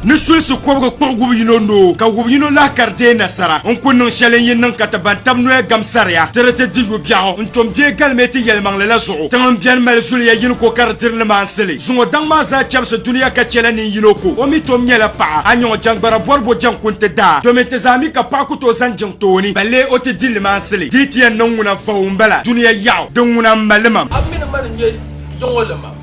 Ni sulisi kɔbiga kpuɣi wub yino noo, ka wub yino lahi kari deei nasara. N ku niŋ shɛli n-yi niŋ ka ti ban tab noya gam sariya ti di ti di yu biɛɣu n-tom deei galimi ti yɛlimaŋli la zuɣu. Tiŋ m-beni mali zuliya yini ko ka di diri limaansili. Zuŋɔ daŋ maa zaa chɛbisi dunia ka chɛla nin yino ko. O mi tom nyɛla paɣa. A nyɔŋ jaŋgbara bɔribo jaŋ kunti daa. Domin ti zaa mi ka paɣa ku tooi zani jiŋ tooni, balee o ti di limaansili. Di ti yɛn niŋ ŋuna vau m-bala dunia yaɣu. Din ŋuna m-mali mam. A mini mani n-nyɛ yiŋɔ limam.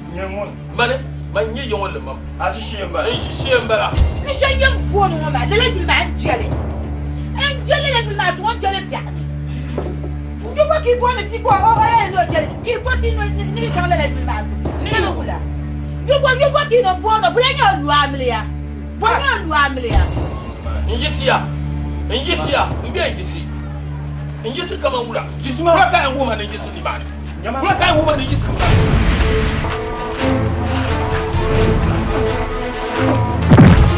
Mani, mani n-nyɛ yiŋɔ limam. A ʒishee m-bala. N ʒishee m-bala. Ni shɛli yɛn booni ŋɔ maa, lala yuli maa n-je li. N-je lala yuli maa zuɣu, n-je li biɛɣu ni. N-je bɔ ka yi booni bia ka o yɛli ni o je li, ka yi po ti ni yi zaŋ lala yuli maa gbubi. Ni wula? Yuli bɔ ka yi niŋ booni o? Bɔ ya nyɛ o lu amiliya? Bɔ nyɛ o lu amiliya? N yiɣisiya, n yiɣisiya, m be n-yiɣisi. N yiɣisi kaman wula? Wula ka a yɛn wuhi ma ni n yiɣisi nimaani? Wula ka a yɛn wuhi ma ni n yiɣisi nimaani?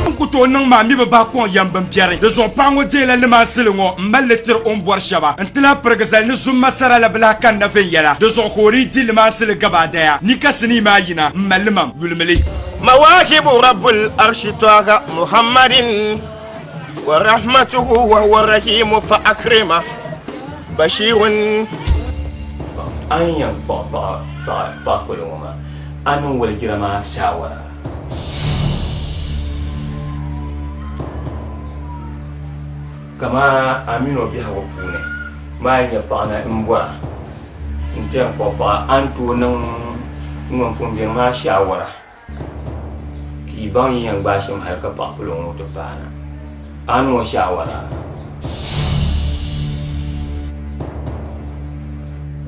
N ku tooi niŋ maa mi bi bahi kɔŋ yɛm bimbiɛri. Di zuɣu paɣa ŋɔ deela limansili ŋɔ m-mali li tiri o ni bɔri shɛba. N ti lahi pirigi zali ni zumma sara la bi lahi kanna viɛnyɛla. Di zuɣu ka o dii di limansili gabaadaya. Ni ka sinii maa yina, m mali limam, yulimi li. Mawahibu Rabbul Arshi Twaha Muhammadin wa rahmatuhu wa huwa rahimu fa akrima bashirun. A ni yɛn kpuɣi paɣa kpolo ŋɔ maa, a niŋ waligira maa saawara. Kaman a min o biɛhigu puuni maa yi nya paɣa na m-bɔra nti yɛn kpuɣi paɣa, a ni tooi niŋ ŋun pun beni maa shaawara ka yi baŋ yi yɛn gbaai shɛm hal ka paɣa polo ŋɔ ti paana. A niŋ o shaawara?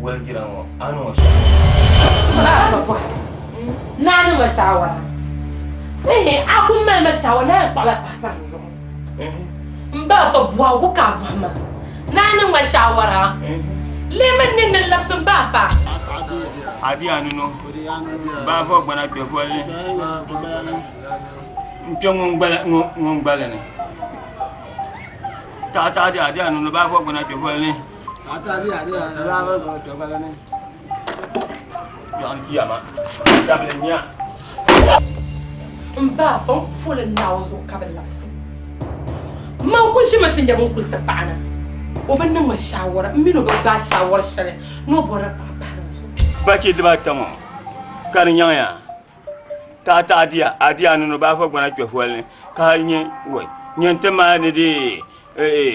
Walijira ŋɔ, a niŋ o shaawara? Naa niŋ ma shaawara. Ehe, a ku mali ma shaawara, naa yɛn kpuɣila paɣa pahi n zuɣu. M ba fa bɔhigu ka a bɔhi ma. Naa niŋ ma shaawara. Lee man ni ni labisi m ba fa. A di a nino, ba fa gbana kpe foli n kpe ŋun gbali ni. Taɣa taɣa di a di a nino, ba fa gbana kpe foli ni. Biɛɣuni kiyama, tabili nya. M ba fa n poli Naawuni zuɣu ka bi labisi. Man ku ʒimi ti nya bɛ ni kulisi paɣa na. O bi niŋ ma shaawara, m mini o bi gbaai shaawara shɛli ni o bɔrila paɣa pahiri n zuɣu. Bachi dibaata ŋɔ ka di nyaŋya taɣa taɣa diya a diya ni no baafa gbana kpɛ foli ni ka nyɛ wai nyɛ n ti maani di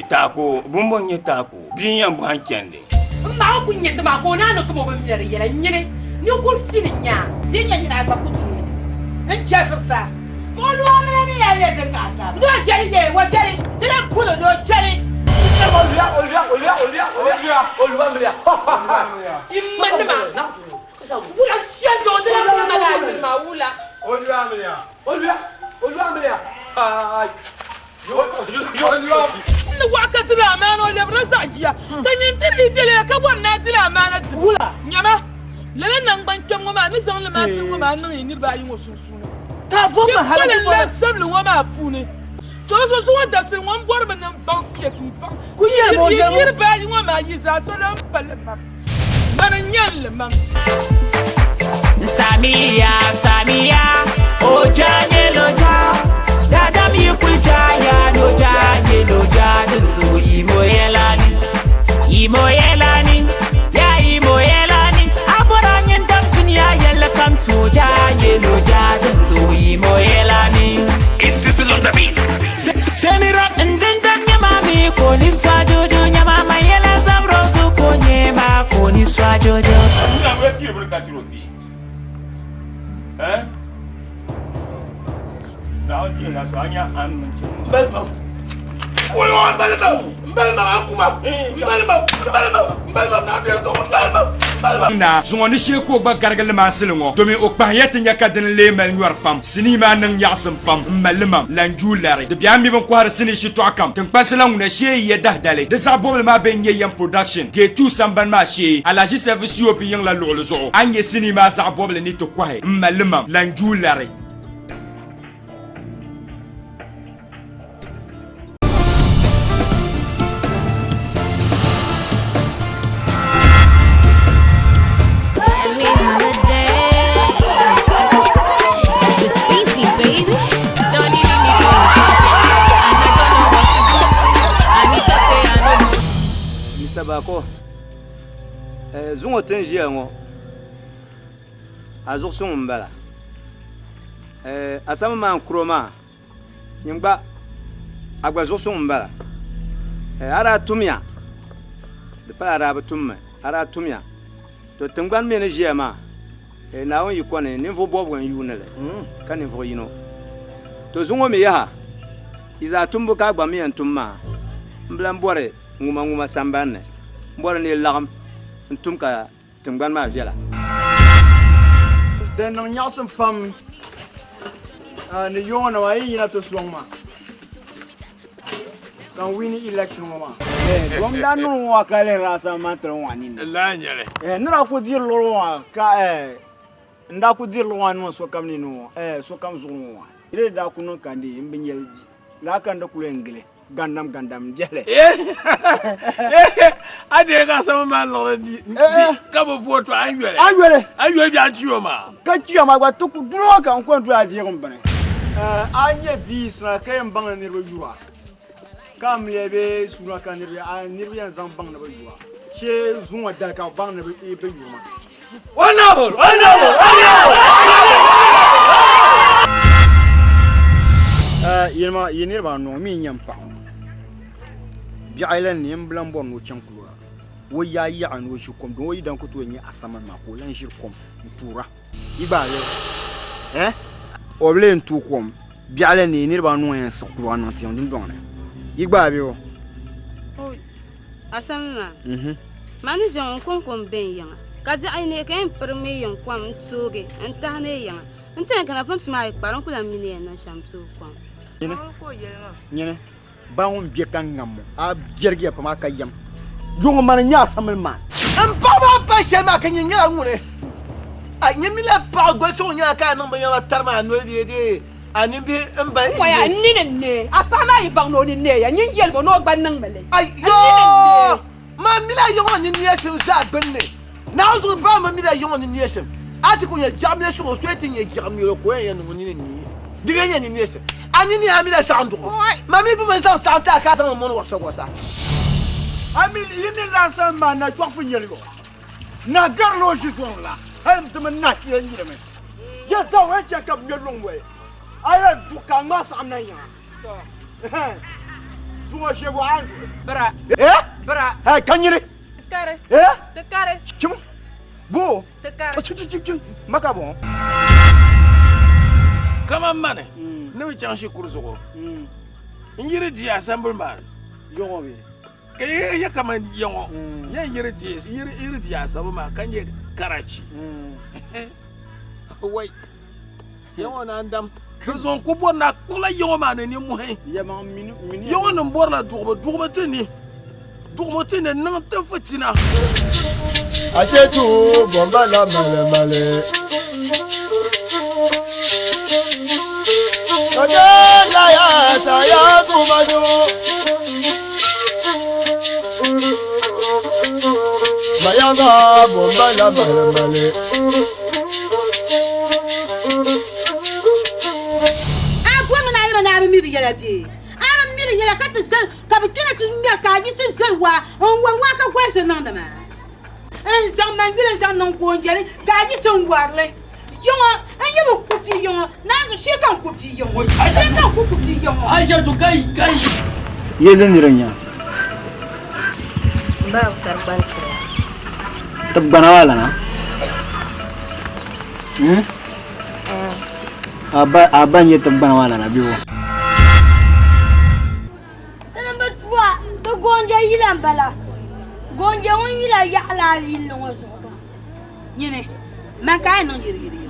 taako bumbo n nyɛ taako bia n yɛn bɔhi n chɛndi. M ma o ku nyɛ ti maa ka o naan ni kama o bi mina di yɛla nyini ninkuri fini n-nya. Di nyɛ nyini a gba ku teei ni n chɛ fifa ka o luɣili ni yaa nyɛ din ka asaaba ni o jɛli yee o jɛli di lan polo ni o jɛli. Imanima wula shɛli zuɣu di lan pun mali a yuli maa wula. N ni waɣa ka diri amaana o lɛbirila zaɣ jia, ka nyin tiri yi deliya ka bɔri ni a diri amaana dibu. Nyama, lala naŋgban kpɛm ŋɔ maa ni zaŋ limaasili ŋɔ maa niŋ yi niriba ayi ŋɔ sunsuuni. Yi kpalim la zabili ŋɔ maa puuni. To di zuɣu zuŋɔ dabisili ŋɔ m bɔrimi ni m baŋsi ya ka yi baŋ yi niriba ayi ŋɔ maa yi zaa so lan pa limam. Mani n-nyɛ n limam. Samiya, Samiya, o ja nyɛlo ja. Daadam yi kuli jaaya ni o ja nyɛlo ja din zuɣu yi moyɛla ni. Yi moyɛla ni, ya yi moyɛla ni. A bɔra nyin dam dunia yɛlli kam ti o ja nyɛlo ja din zuɣu yi moyɛla ni. Is this still on the beat? Senira ndinda nyama mi ko ni swa jojo nyama ma yela zabro zu ko nyema ko ni swa jojo. Nina we kiri bini ka tiro bi. Eh? Na on di na so anya an mun ci. Balima. Wolo balima. Balima an kuma. Balima. Balima. Balima na bɛ so balima. Balima. Na zuŋɔ ni shee ka o gba garigi limaasili ŋɔ domin o kpahiya ti nya ka dini lee mali nyɔri pam. Sinii maa niŋ nyaɣisim pam m-mali limam, Lanjuu lari. Di bɛ a mi bɛn kɔhiri sinii shitɔɣu kam tiŋkpansi la ŋuna shee yi ya dahidali. Di zaɣ bɔbili maa bɛn nyɛ Yam Production, Gate 2 sambani maa shee, Alhaji Service COP yiŋ la luɣili zuɣu. A ni nya sinii maa zaɣ bɔbili ni ti kɔhi m-mali limam, Lanjuu lari. Bako, zuŋɔ ti ni ʒiya ŋɔ, a zuɣu suŋ m-bala. Asama maa n-kuro maa, nyin gba a gba zuɣu suŋ m-bala. A daa tumya, di pala a daa bi tummi, a daa tumya. To tiŋgbani mi ni ʒiya maa, Naawuni yi kɔni ninvuɣ bɔbigu n-yuuni li, ka ninvuɣ yino. To zuŋɔ mi yaha, yi zaa tumbu ka a gba mi yɛn tum maa, m bi lan bɔri ŋumaŋuma samban ni. M bɔri ni yi laɣim n-tum ka tiŋgbani maa viɛla. Din niŋ nyaɣisim pam ni yɔŋɔ na maa yi yina ti sɔŋ ma ka n win election ŋɔ maa. Dom daa niŋ ŋɔ ka lihiri asama maa tiri ŋɔ nini. Laa nyɛli. Ni daa ku diri luɣili ŋɔ maa ka n daa ku diri luɣili ŋɔ niŋ sokam nini ŋɔ sokam zuɣu ŋɔ maa. Di daa ku niŋ ka n dii m bi nyɛli di laa ka n di kuli yɛn gili. Gandam gandam n dihili. A deei ka asama maa liɣiri di ka bi vooti a ni yoli. A yoli. A yoli bɛ a chiyo maa. Ka chiyo maa gba ti ku duli ŋɔ ka n ko n doli a deegi n bini. A nyɛ bia sina ka yɛn baŋ ni niriba yura ka a mi bee suuna ka niriba a niriba yɛn zaŋ baŋ ni bi yura shee zuŋɔ dali ka bi baŋ ni bi yuri maa. Honorable! Honorable! Honorable! Yinima yi niriba anu mi n-nyɛ m paɣa ŋɔ. Biɛɣu lan ni m bi lan bɔri ni o chaŋ kuliga. O yaa yaɣi ni o ʒi kom din o yidana ku tooi nya asaman maa ka o lan ʒiri kom n-tuura. Yi gba a lihiri eh? O bi lee n-tooi kom. Biɛɣu lan ni yi niriba anu ŋɔ yɛn siɣi kuliga niŋ ti yiŋ dundɔŋ ni. Yi gba a be o? Asama maa, mani ʒe ŋun kɔŋko m-be n yiŋa, ka biɛɣu yi neei ka yɛn pirimmi yiŋ kom n-toogi n-tahi ni yiŋa. N ti yɛn kana fumsi maa yi kpari, n ku lan mi ni yɛn niŋ shɛm tooi kom. Nyini, ba ŋun be ka ŋam ŋɔ, a jɛrigiya pam a ka yɛm. Yuŋ mani n-nyɛ asamili maan. M paɣa maa pa shɛli maa ka nyini nyɛla ŋuni? A nyini mi la paɣa golisi ŋɔ nyɛla ka a niŋ binyɛra tari maa noli bee dee? A nimbihi m-ba N ŋɔya, n nini n-neei. A paɣa maa yi baŋ ni o ni neeya, nyin yɛlim o ni o gba niŋmi li. Ayoo! Man mila yiŋɔ ni neesim zaa gbinni. Naawuni zuɣu baŋ mi mila yiŋɔ ni neesim. A ti ku nya jiɣimli suŋ o soya ti nya jiɣimli o ka o yɛn yɛn niŋ o nini n-neei. Di yɛn nyɛ ni neesim. A nini a mila saɣinduɣu. Man mi bi mi zaŋ saɣim ti a ka a zaŋ n mɔni wɔsawɔsa. A mi yi ni lahi maa na chɔɣifu nyɛli o. Na garila o ʒi zɔŋ la, hal n ti mi na yɛn yirimi. Ya zaŋ o yɛn chɛ ka bɛ ŋme luŋ wali, a yɛn du ka a ŋmaai saɣim na yiŋa. Zuŋɔ ʒiɛgu a ni duhi. Bira. Eh? Bira. Hey, ka nyini. Ti kari. Eh? Ti kari. Chim. Bo. Ti kari. Chim chim chim. Maka bɔŋɔ. Kaman mani ni bi chaŋ shikuru zuɣu n yiri di assembly man. Yɔŋɔ bee? Ka yi yɛ kaman yɛŋɔ nyɛ yiri di yiri di assembly man ka nyɛ Karachi. Wai yɛŋɔ na n dam di zuɣu n ku bɔri ni a kpuɣila yɛŋɔ maa ni nimmohi. Yɛŋɔ nim bɔrila duɣubu duɣubu ti ni duɣubu ti ni niŋ ti fitina. Ashetu bomba la male male. Kaje la ya saya kumaju. Mayanga bomba la male male. A bomi ni a yɛma ni a bi mi di yɛla bee? A bi mi di yɛla ka ti zali ka bɛ kpɛna ti ŋmɛri ka a yiɣisi zali waa n-wari waa ka gɔrisi niŋdi maa. N-zaŋ manyuli n-zaŋ niŋ goonjɛli ka a yiɣisi n-wari li. Yiŋɔ n yi bi ku bia yiŋɔ naanzu shee ka n ku bia yiŋɔ shee ka n ku ku bia yiŋɔ. Aishatu kai kai. Yɛli nira nya. M ba bi kari gban tiri a. Tib gbana maa lana. Hmm? A ba a ba nyɛ tib gbana maa lana bɛ o. Tini bi tuwa di goonje yila m-bala. Goonje ŋun yila yaɣila yilli ŋɔ zuɣu maa. Nyini, man ka a niŋ yiriyiri yɛm.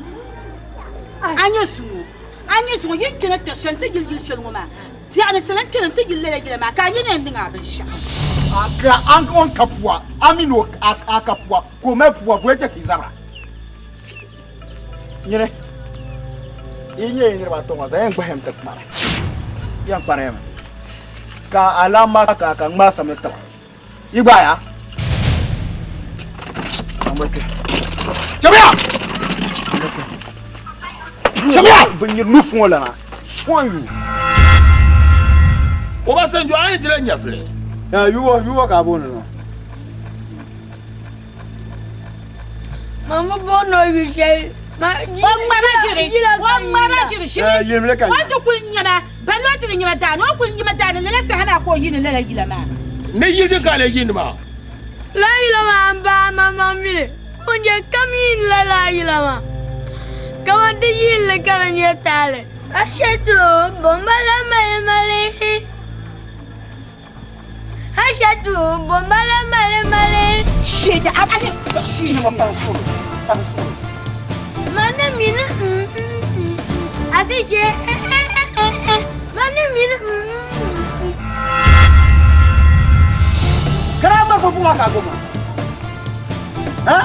A nyɛ suŋɔ, a nyɛ suŋɔ, yi ni kpɛna kpɛri shɛli nti yili yili shɛli ŋɔ maa, biɛɣuni sala n-kpɛna nti yili lala yila maa, ka a nyɛ ni yɛn niŋ a binshɛɣu. Ka a o ni ka pua, a mi ni a ka pua, ka o mali pua, bɔ n-chɛ ka yi zabira? Nyini, yi nyɛ yi niriba ata ŋɔ zaa yɛn gbahim ti kpari, yɛn kpariya mi, ka a laamba ka ka ŋmaai samli tiba. Yi gbaaya. Chamiya! Chamiya! Bɛ nyɛ nufu ŋɔ lana. Sɔn yu. Obasanjo a yi dila nyɛvili. Yuwa yuwa ka a booni ŋɔ. Ma bi booni o yuli shɛli. O ŋmara ʒiri, o ŋmara ʒiri shiri. O ti kuli nyama, balli o ti di nyama daani, o kuli nyama daani lala saha maa ka o yiini lala yila maa. Ni yili din ka a lee yiini maa? Lala yila maa m ba maŋmaŋ mili ŋun je kam yiini lala yila maa. Kaman ti yiini li ka di nyɛ taali. Ashatu bombala mali mali. Ashatu bombala mali mali. Sheda a a shi ni mo pa suru. Mani mini ati je mani mini. Kara ma ko buwa ka goma. Ha?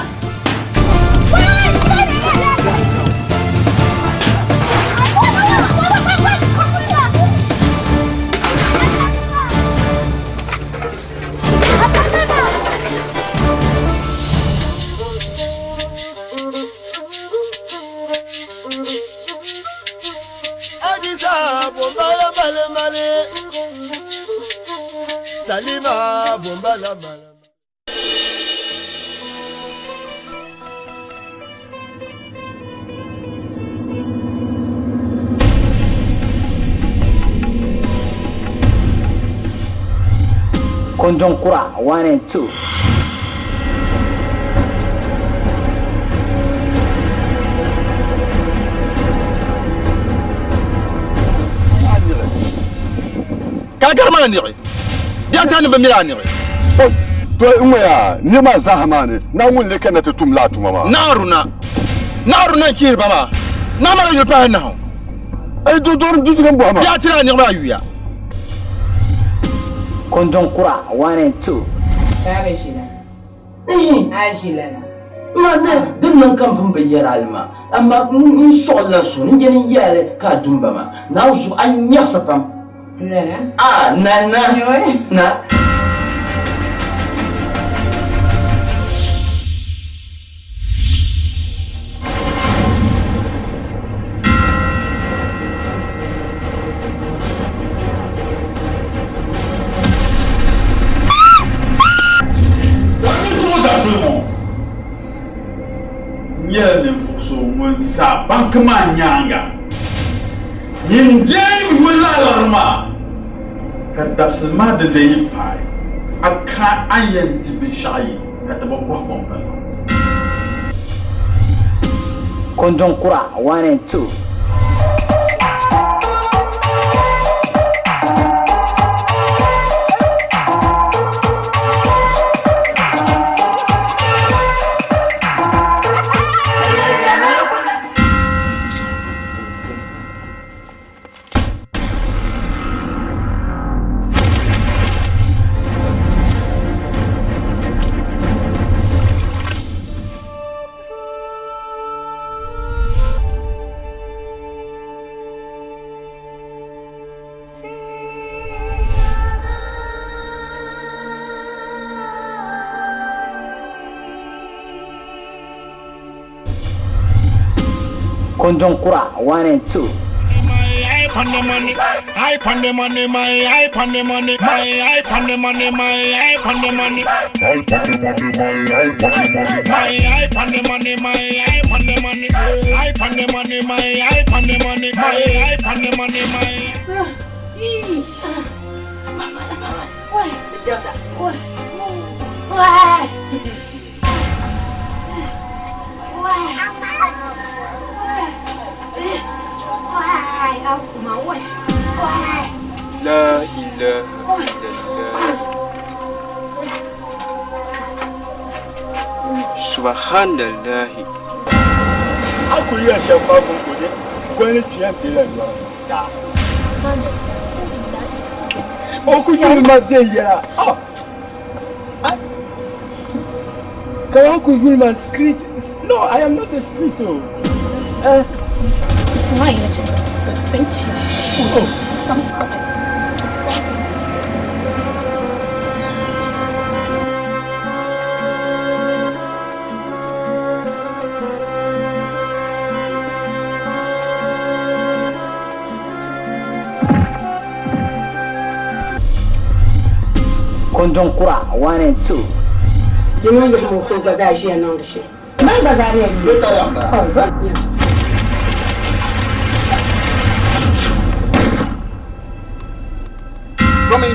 Adisa bombala male male Salima bombala male. Kondon Kura 1 and 2. Ka gari maa niɣi bɛ a ni bi miri a niɣi. To n ŋɔ yaa niriba maa zaaha maa ni Naawuni lee kanna ti tum lala tuma maa. Naɣiruna, Naɣiruna n-chihiri ba maa. Naɣ mali yuli pahi nahu. Ayi dɔri n-duzuga m-bɔhi ma. Bɛ a tiri a niɣi maa yuya. Kondon Kura 1 and 2. Ma ne din niŋ ka m pun bi yɛri a li maa, amaa n suɣilila n suhu ni n je ni n yɛli a li ka a dumba maa. Naawuni zuɣu a nyaɣisi pam. A na na na. Nyɛla ninvuɣ so ŋun za banki maa nyaaŋa. Nyin deei yuli liɣiri maa, ka dabisili maa dindee yi paai, a ka a ni yɛn di binshɛɣu yi ka ti bi bɔhi kom palli. Kondon Kura 1 and 2. Kondon Kura 1 and 2. My eye on the money, eye on the money, my eye on the money, my eye on the money, my eye on the money, my eye on the money, my eye on the money, eye on the money, my eye on the money, my eye on the money, my. La ilaha illallah. Subhanallahi. A kuli yɛn shɛba maa gun ko de goli tuya be la yɔri daa. O ku yuli ma viɛnyɛla. Ah. Ka o ku yuli ma street. No, I am not a street o. Eh. Kondon Kura 1 and 2. Di niŋdi mo ka o gba zaa ʒiya niŋdi shɛli. Ma Mani gba zaa yɛn Di tariya m-bala. Domin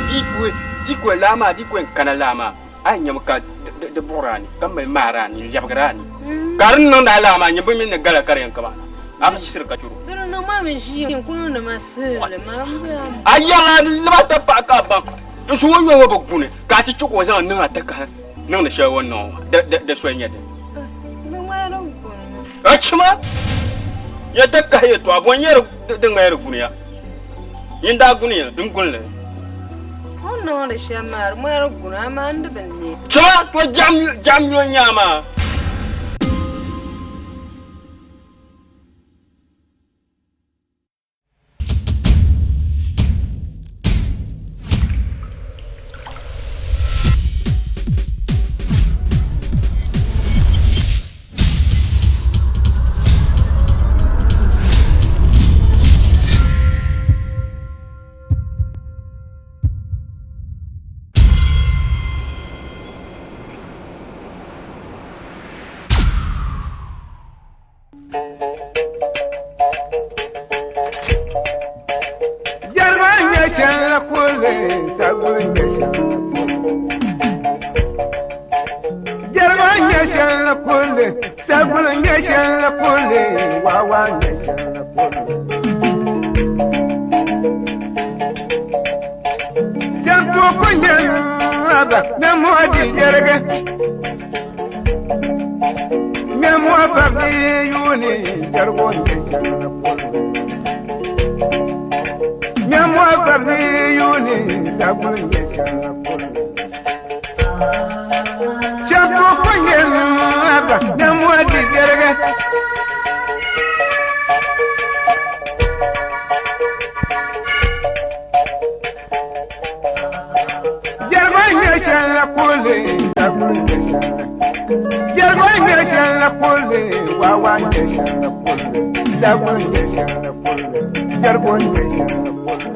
di ku laa maa di ku yɛn kana laa maa a yi nyami ka di buɣiri a ni ka mali maari a ni n-lɛbigiri a ni ka di ni niŋdi a laa maa nyini bi mi ni gala ka di yɛn kama a bi yiɣisiri ka chɛro. Di di niŋ maa mi ʒiya n ku niŋdi ma sirili maa m bela. A yɛrila a ni lab a tapaɣa ka a baŋ n suhu ŋɔ yɔŋɔ bi guni ka a ti chɛ ka o zaŋ niŋ a takahi niŋdi shɛli o ni niŋ ŋɔ maa di soli nyɛ dini. Di ŋmaya di guni mi. A chima ya takahi yɛtɔɣa bɔ n-nyɛ di ŋmaya di guniya. Nyin daa guni ya, n guni li. O ni niŋdi shɛm maa di ŋmaya di guni amaa n di bi ne. Chima to jaɣim nyo nyaa maa. Jɛriba n-nyɛ shɛli kulli saguli n-nyɛ shɛli Jɛriba n-nyɛ shɛli kulli saguli n-nyɛ shɛli kulli wawa n-nyɛ shɛli kulli Jɛntu ku nyɛ aba mɛmɔ di jɛrigi Mɛmɔ fabi yuuni jɛrigu n-nyɛ shɛli kulli Mɛmɔ fabi yuuni saguli n-nyɛ shɛli kulli Jɛntu ku nyɛ aba mɛmɔ di jɛrigi Jɛrigu n-nyɛ shɛli kulli saguli n-nyɛ shɛli Jɛrigu n-nyɛ shɛli kulli wawa n-nyɛ shɛli kulli saguli n-nyɛ shɛli kulli jɛrigu n-nyɛ shɛli kulli.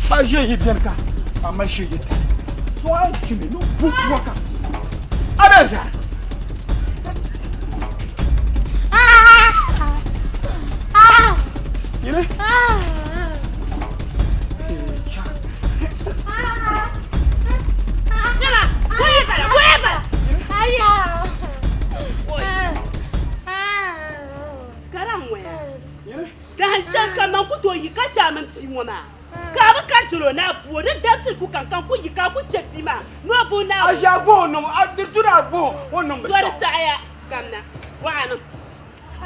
Pa ʒe yi beni ka a mali shee yi tali. So a yi chimi ni bu waka. A bɛ zaa. man ku tooi yi ka chɛ a mini bia ŋɔ maa. Ka a bi kari tiri o ni a bu o ni dabisili ku kaŋ ka n ku yi ka a ku chɛ bia maa ni o vuhi Naawuni. A ʒi a vuhi o niŋ a di tu ni a vuhi o niŋ Dɔri binshɛɣu. saɣiya kamina bɔɣa ni.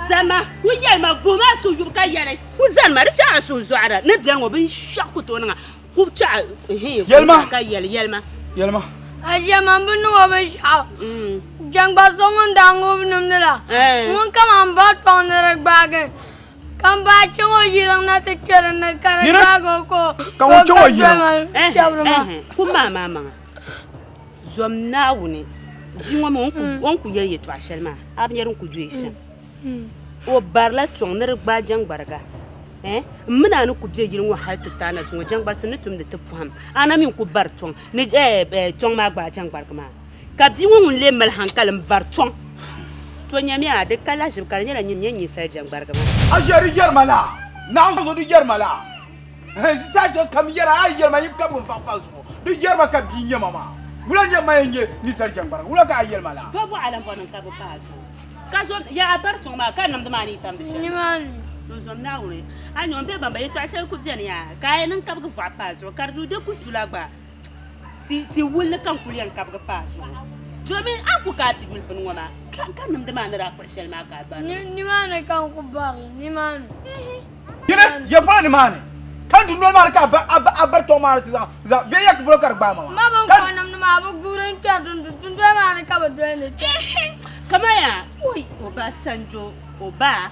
Zama ku yɛli ma vuhi maa suhu yubu ka yɛli ku zani ma di chɛ a suhu zɔhira ni beni ŋɔ binshɛɣu ku tooi niŋ a ku chɛ a hii vuhi maa ka yɛli yɛlima. Yɛlima. A ʒiɛman bi niŋ o binshɛɣu. Jɛŋgba so ŋun daa ŋubi nimdi la, ŋun kaman ba tɔŋ ni di gbaagi ka m baa chaŋ o yiliŋ na ti kpe di ni ka di gbaagi o ka o ka doli ma chɛbiri ma. Ku maai maa maŋa, zom Naawuni bia ŋɔ mi o ni ku yɛli yɛtɔɣ shɛli maa, a bi nya din ku doya shɛm. O barila tɔŋ ni di gbaai jɛŋgbariga. N mini a ni ku be yili ŋɔ hal ti taai na zuŋɔ, jɛŋgbarisi ni tumdi ti pɔhim, a na mi n-ku bari tɔŋ ni tɔŋ maa gbaai jɛŋgbariga maa. Ka bia ŋɔ ŋun lee mali haŋkali m-bari tɔŋ. To nyamiya, di ka lahiʒibu ka di nyɛla nyin nyɛ ninsal jɛŋgbariga maa. A ʒe di yɛri ma la, Naawuni zuɣu di yɛri ma la. Saha shɛli kam yɛra, a yi yɛri ma, yi kabigi n faɣi pa zuɣu. Di yɛri ma ka bia nyɛ ma maa. Wula n-nyɛ ma yɛn nyɛ ninsal jɛŋgbariga? Wula ka a yɛli ma la? Vɔbuɣa lan bɔri ni n kabigi pahi a zuɣu. Ka zom ya a bari tɔŋ maa ka nimdi maa ni yi tamdi shɛli. Nimaani. To zom Naawuni, a nya o ni be bamba yɛtɔɣa shɛli ku beni yaa, ka a yɛn niŋ kabigi vɔɣu paai zuɣu, ka di duu di ku tula gba ti wulli ka n kuli yɛn kabigi paai zuɣu. Domin a ku ka a ti yuli bini ŋɔ maa, ka nimdi maa ni daa kpuɣi shɛli maa ka a bari li. Nimaani ka n ku bari li, nimaani. Yini, ya pala nimaani, ka n dunoli maa ni ka a bari tɔŋ maa ni ti zaŋ bɛ ya ti bolo ka di gbaai ma maa. Ma bini kpuɣi nimdi maa, bɛ guuri n-kpɛri dundoli maa ni ka bɛ doli ni kpɛri. Kamaya, oi, o ba Sanjo, o ba,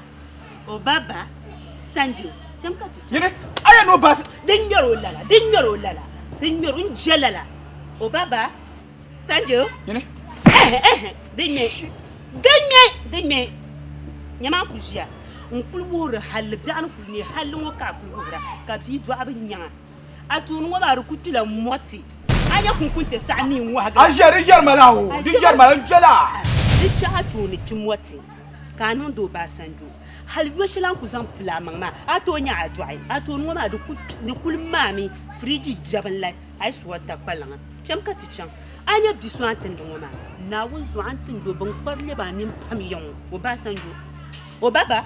o ba ba, Sanjo, cham ka ti chaŋ. Yini, a yɛn ni o ba. Din ŋmɛri o lala, din ŋmɛri o lala, din ŋmɛri o, n je lala, o ba ba, Sanjo. Yini. Ɛhɛ, ɛhɛ, din ŋmɛ, din ŋmɛ, din ŋmɛ, nyama n ku ʒiya n kuli wuhiri halli biɛɣu ni kuli ne halli ŋɔ ka a kuli wuhira ka bia dɔɣibu nyaŋa. A tooni ŋɔ maa di ku tula mɔti. A nya kunkunte saha ni n-wɔhigi A ʒe di yɛri ma la o, di yɛri ma la, n je la. Di chaɣ a tooni ti mɔti ka a niŋdi o Baasanjo. Hal yo shɛli a ni ku zaŋ pili a maŋ maa, a tooi nya a dɔɣi. A tooni ŋɔ maa di kuli maami firiji jɛbin la ice water kpaliŋa. Cham ka ti chaŋ. A nya bi so a ni tindi ŋɔ maa, Naawuni zuɣu a ni tindi o biŋkpari lɛbi a nini pam ya ŋɔ. O Baasanjo, o ba ba,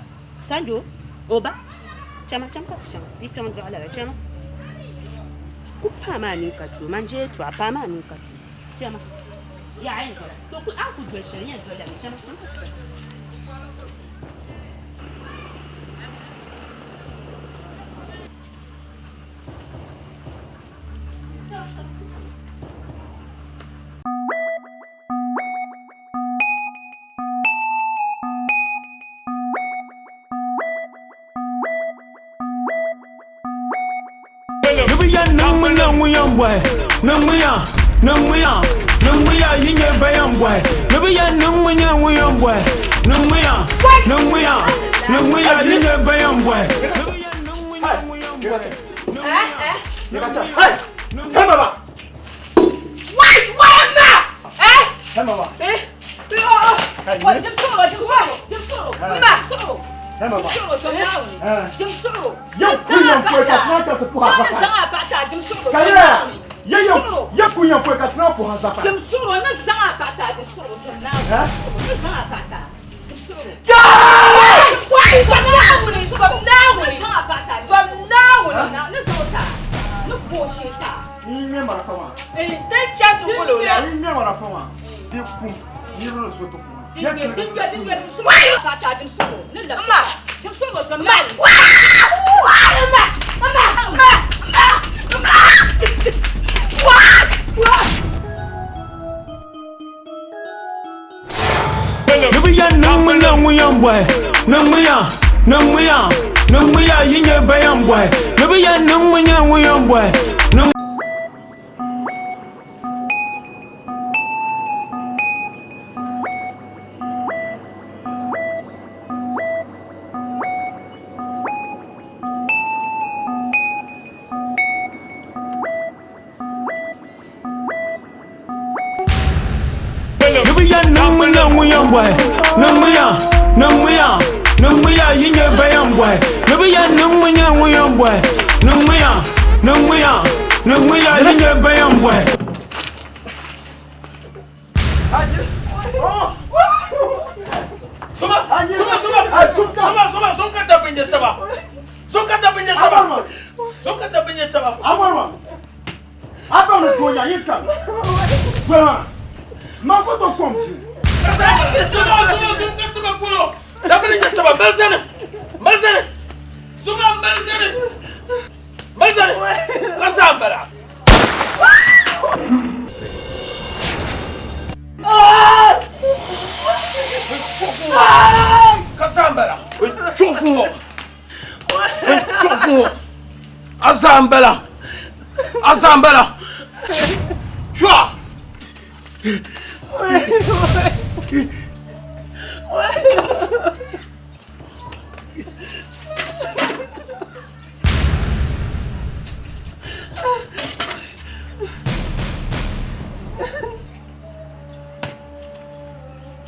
Sanjo, o ba. Chama, cham ka ti chaŋ. Di kpiɔŋ dɔɣi lala, chama. Ku paai maa nini ka chu o, man je yɛltɔɣa, paai maa nini ka chu o. Chama. Yaa a yɛn dola. To ku, a ni ku doli shɛli, n yɛn doli la mi. Chama, cham ka ti chaŋ. Ni bi yɛn niŋmi la ŋun yɛn bɔhi niŋmiya niŋmiya niŋmiya yi nyɛ ban yɛn bɔhi ni bi yɛn niŋmi nyɛ ŋun yɛn bɔhi niŋmiya niŋmiya niŋmiya yi nyɛ ban yɛn bɔhi ni bi yɛn niŋmi nyɛ ŋun yɛn bɔhi niŋmiya niŋmiya niŋmiya. Wai wai ma eh Hey mama. Eh oh oh dim soro dim soro dim soro ma soro Hey mama. Dim soro so naawuni dim soro Yɛ ku yɛn pɔi ka tuna ka ti puha zafa. Zaŋ a paɣa taa dim soro Ka yɛ yɛ yɛ ku yɛn pɔi ka tuna puha zafa. Dim soro ni zaŋ a paɣa taa dim soro so naawuni ni zaŋ a paɣa taa dim soro. Wai zom naawuni zom naawuni zom naawuni ni zaŋ o taa ni bo o shee taa. Ni ŋmɛ marafa maa. Din chɛ ti wul o la. Ni ŋmɛ marafa maa di kum niriba ni zo ti kum. Ni bi yɛn niŋmi la ŋun yɛn bɔhi niŋmiya niŋmiya niŋmiya yi nyɛ ban yɛn bɔhi ni bi yɛn niŋmi nyɛ ŋun yɛn bɔhi niŋ. Ni bi yɛn niŋmi la ŋun yɛn bɔhi niŋmiya niŋmiya niŋmiya yi nyɛ ban yɛn bɔhi ni bi yɛn niŋmi nyɛ ŋun yɛn bɔhi niŋmiya niŋmiya niŋmiya yi nyɛ ban yɛn bɔhi. Soma soma soma soma soma soma ka dabba nyɛ taba. So ka dabba nyɛ taba. So ka dabba nyɛ taba. A bɔri ma. A baŋ ni doo nya yi kam. Doli ma. Man ku tooi kom fiu. Dabba ni nyɛ taba mali zani. Mali zani. So ka mali zani. Mali zani. Ka zaa m-bala. Ka zaa m-bala. Chuɣufu ŋɔ. Chuɣufu ŋɔ. A zaa m-bala. A zaa m-bala. Chuɣa.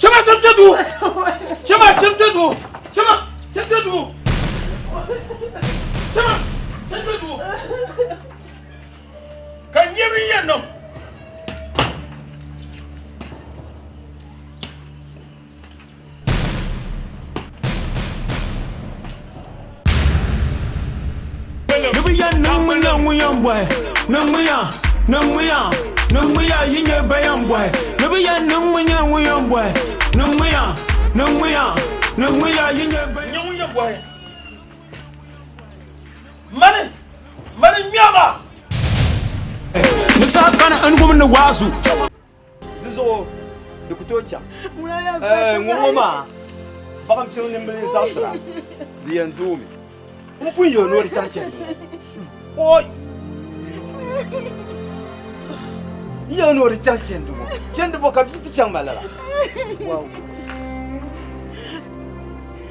Chama cham kpe duu. Chama cham kpe duu. Chama cham kpe duu. Chama cham kpe duu. Ka nyɛ bin yɛn niŋ. Ni bi yɛn niŋmi la ŋun yɛn bɔhi, niŋmiya, niŋmiya, niŋmiya yi nyɛ ban yɛn bɔhi. Ni bi yɛn niŋmi nyɛ ŋun yɛn bɔhi, niŋmiya, niŋmiya, niŋmiya yi nyɛ ban Nyɛ ŋun yɛn bɔhi. Mani, mani ŋmɛma. Ni saha kani n wum ni waazu. Di zuɣu di ku tooi chaŋ. Ŋɔ ŋɔ maa baɣa m-piri nimbili zaɣisira di yɛn doomi. M pun yɛli ni o di chaŋ chandi ŋɔ. Oi! N yɛli ni o di chaŋ chandi ŋɔ. Chandi bɔ ka bia ti chaŋ ma lala? Waaw!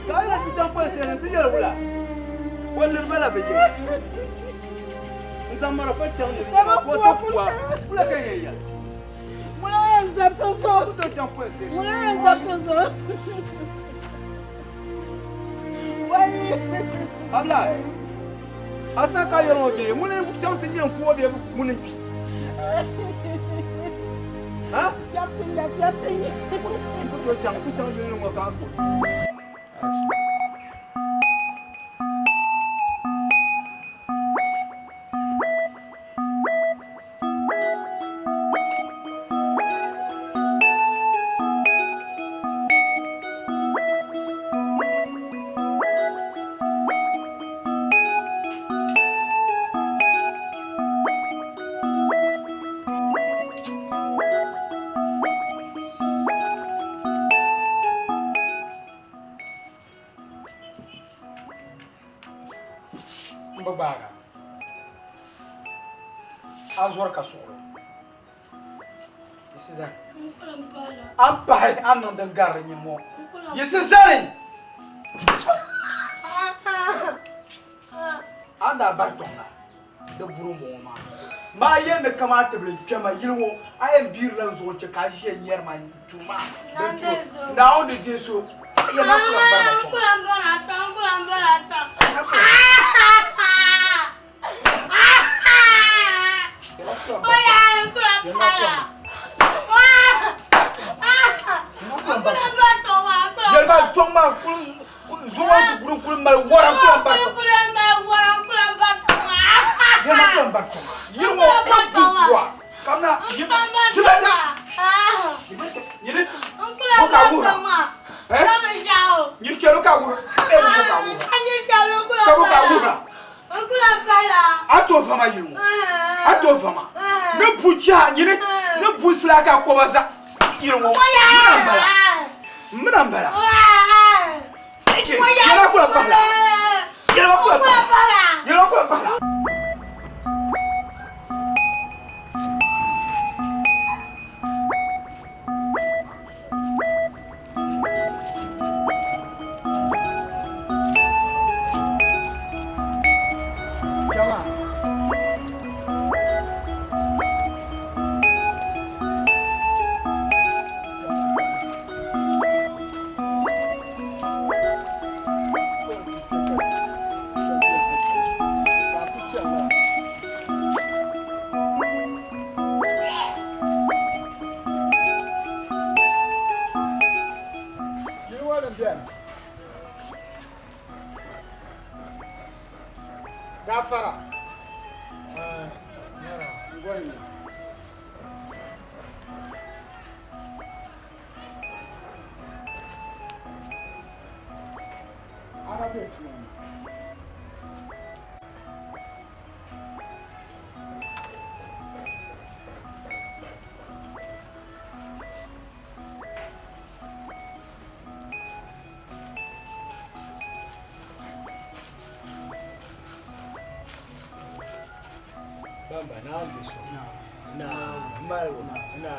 Ka a yi na ti chaŋ polinsi ni nti yɛli wula? O liri ba la bɛ yiŋa. N zaŋ marafa chaŋ ni di yiŋa ka o ti ku a. Wula ka n yɛn yɛli? Ŋuna yɛn zabiti zuɣu. Ku tooi chaŋ police station. Ŋuna yɛn zabiti zuɣu. Wai. Abla, a sa ka yɛli ŋɔ bee ŋuni n chaŋ ti ŋmɛ n ku o bee ŋuni n kpi? Ha? Kpɛriti nya, kpɛriti nya. Ku tooi chaŋ, ku chaŋ yili ni ŋɔ ka a ku o. N bi gbaag a. A zɔri ka suɣilo. Yiɣisi zani. A ni pahi a ni niŋ din gari di nyini ŋɔ. Yiɣisi zani! A ni daa bari tɔŋ la, di buri m-bɔŋɔ maa. Maa yɛn ni kaman a tibili kpɛma yili ŋɔ, a yɛn biirila n zuɣu n-chɛ ka a ʒiya nyɛri ma n-tuhi ma. Naawuni di deei so. Yɛlima n ku lan bari ma tɔŋ. Yɛlima tɔŋ maa kuli zuɣu ti kuli kuli mali wara n kuli bari yɛlima kuli bari tɔŋ maa yili ŋɔ ka bu kuwa kamina yili bo ka wuhira nyiri chɛlo ka wuhira ka bo ka wuhira A to vama yili ŋɔ a to vama ni bu jiha nyini ni bu sila ka koba za yili ŋɔ mina n bala mina n bala yɛla kula pahila yɛla kula pahila yɛla kula pahila. Gafara. Ngoni. Ana be tuma ni. Bamba na bi so na malibu na na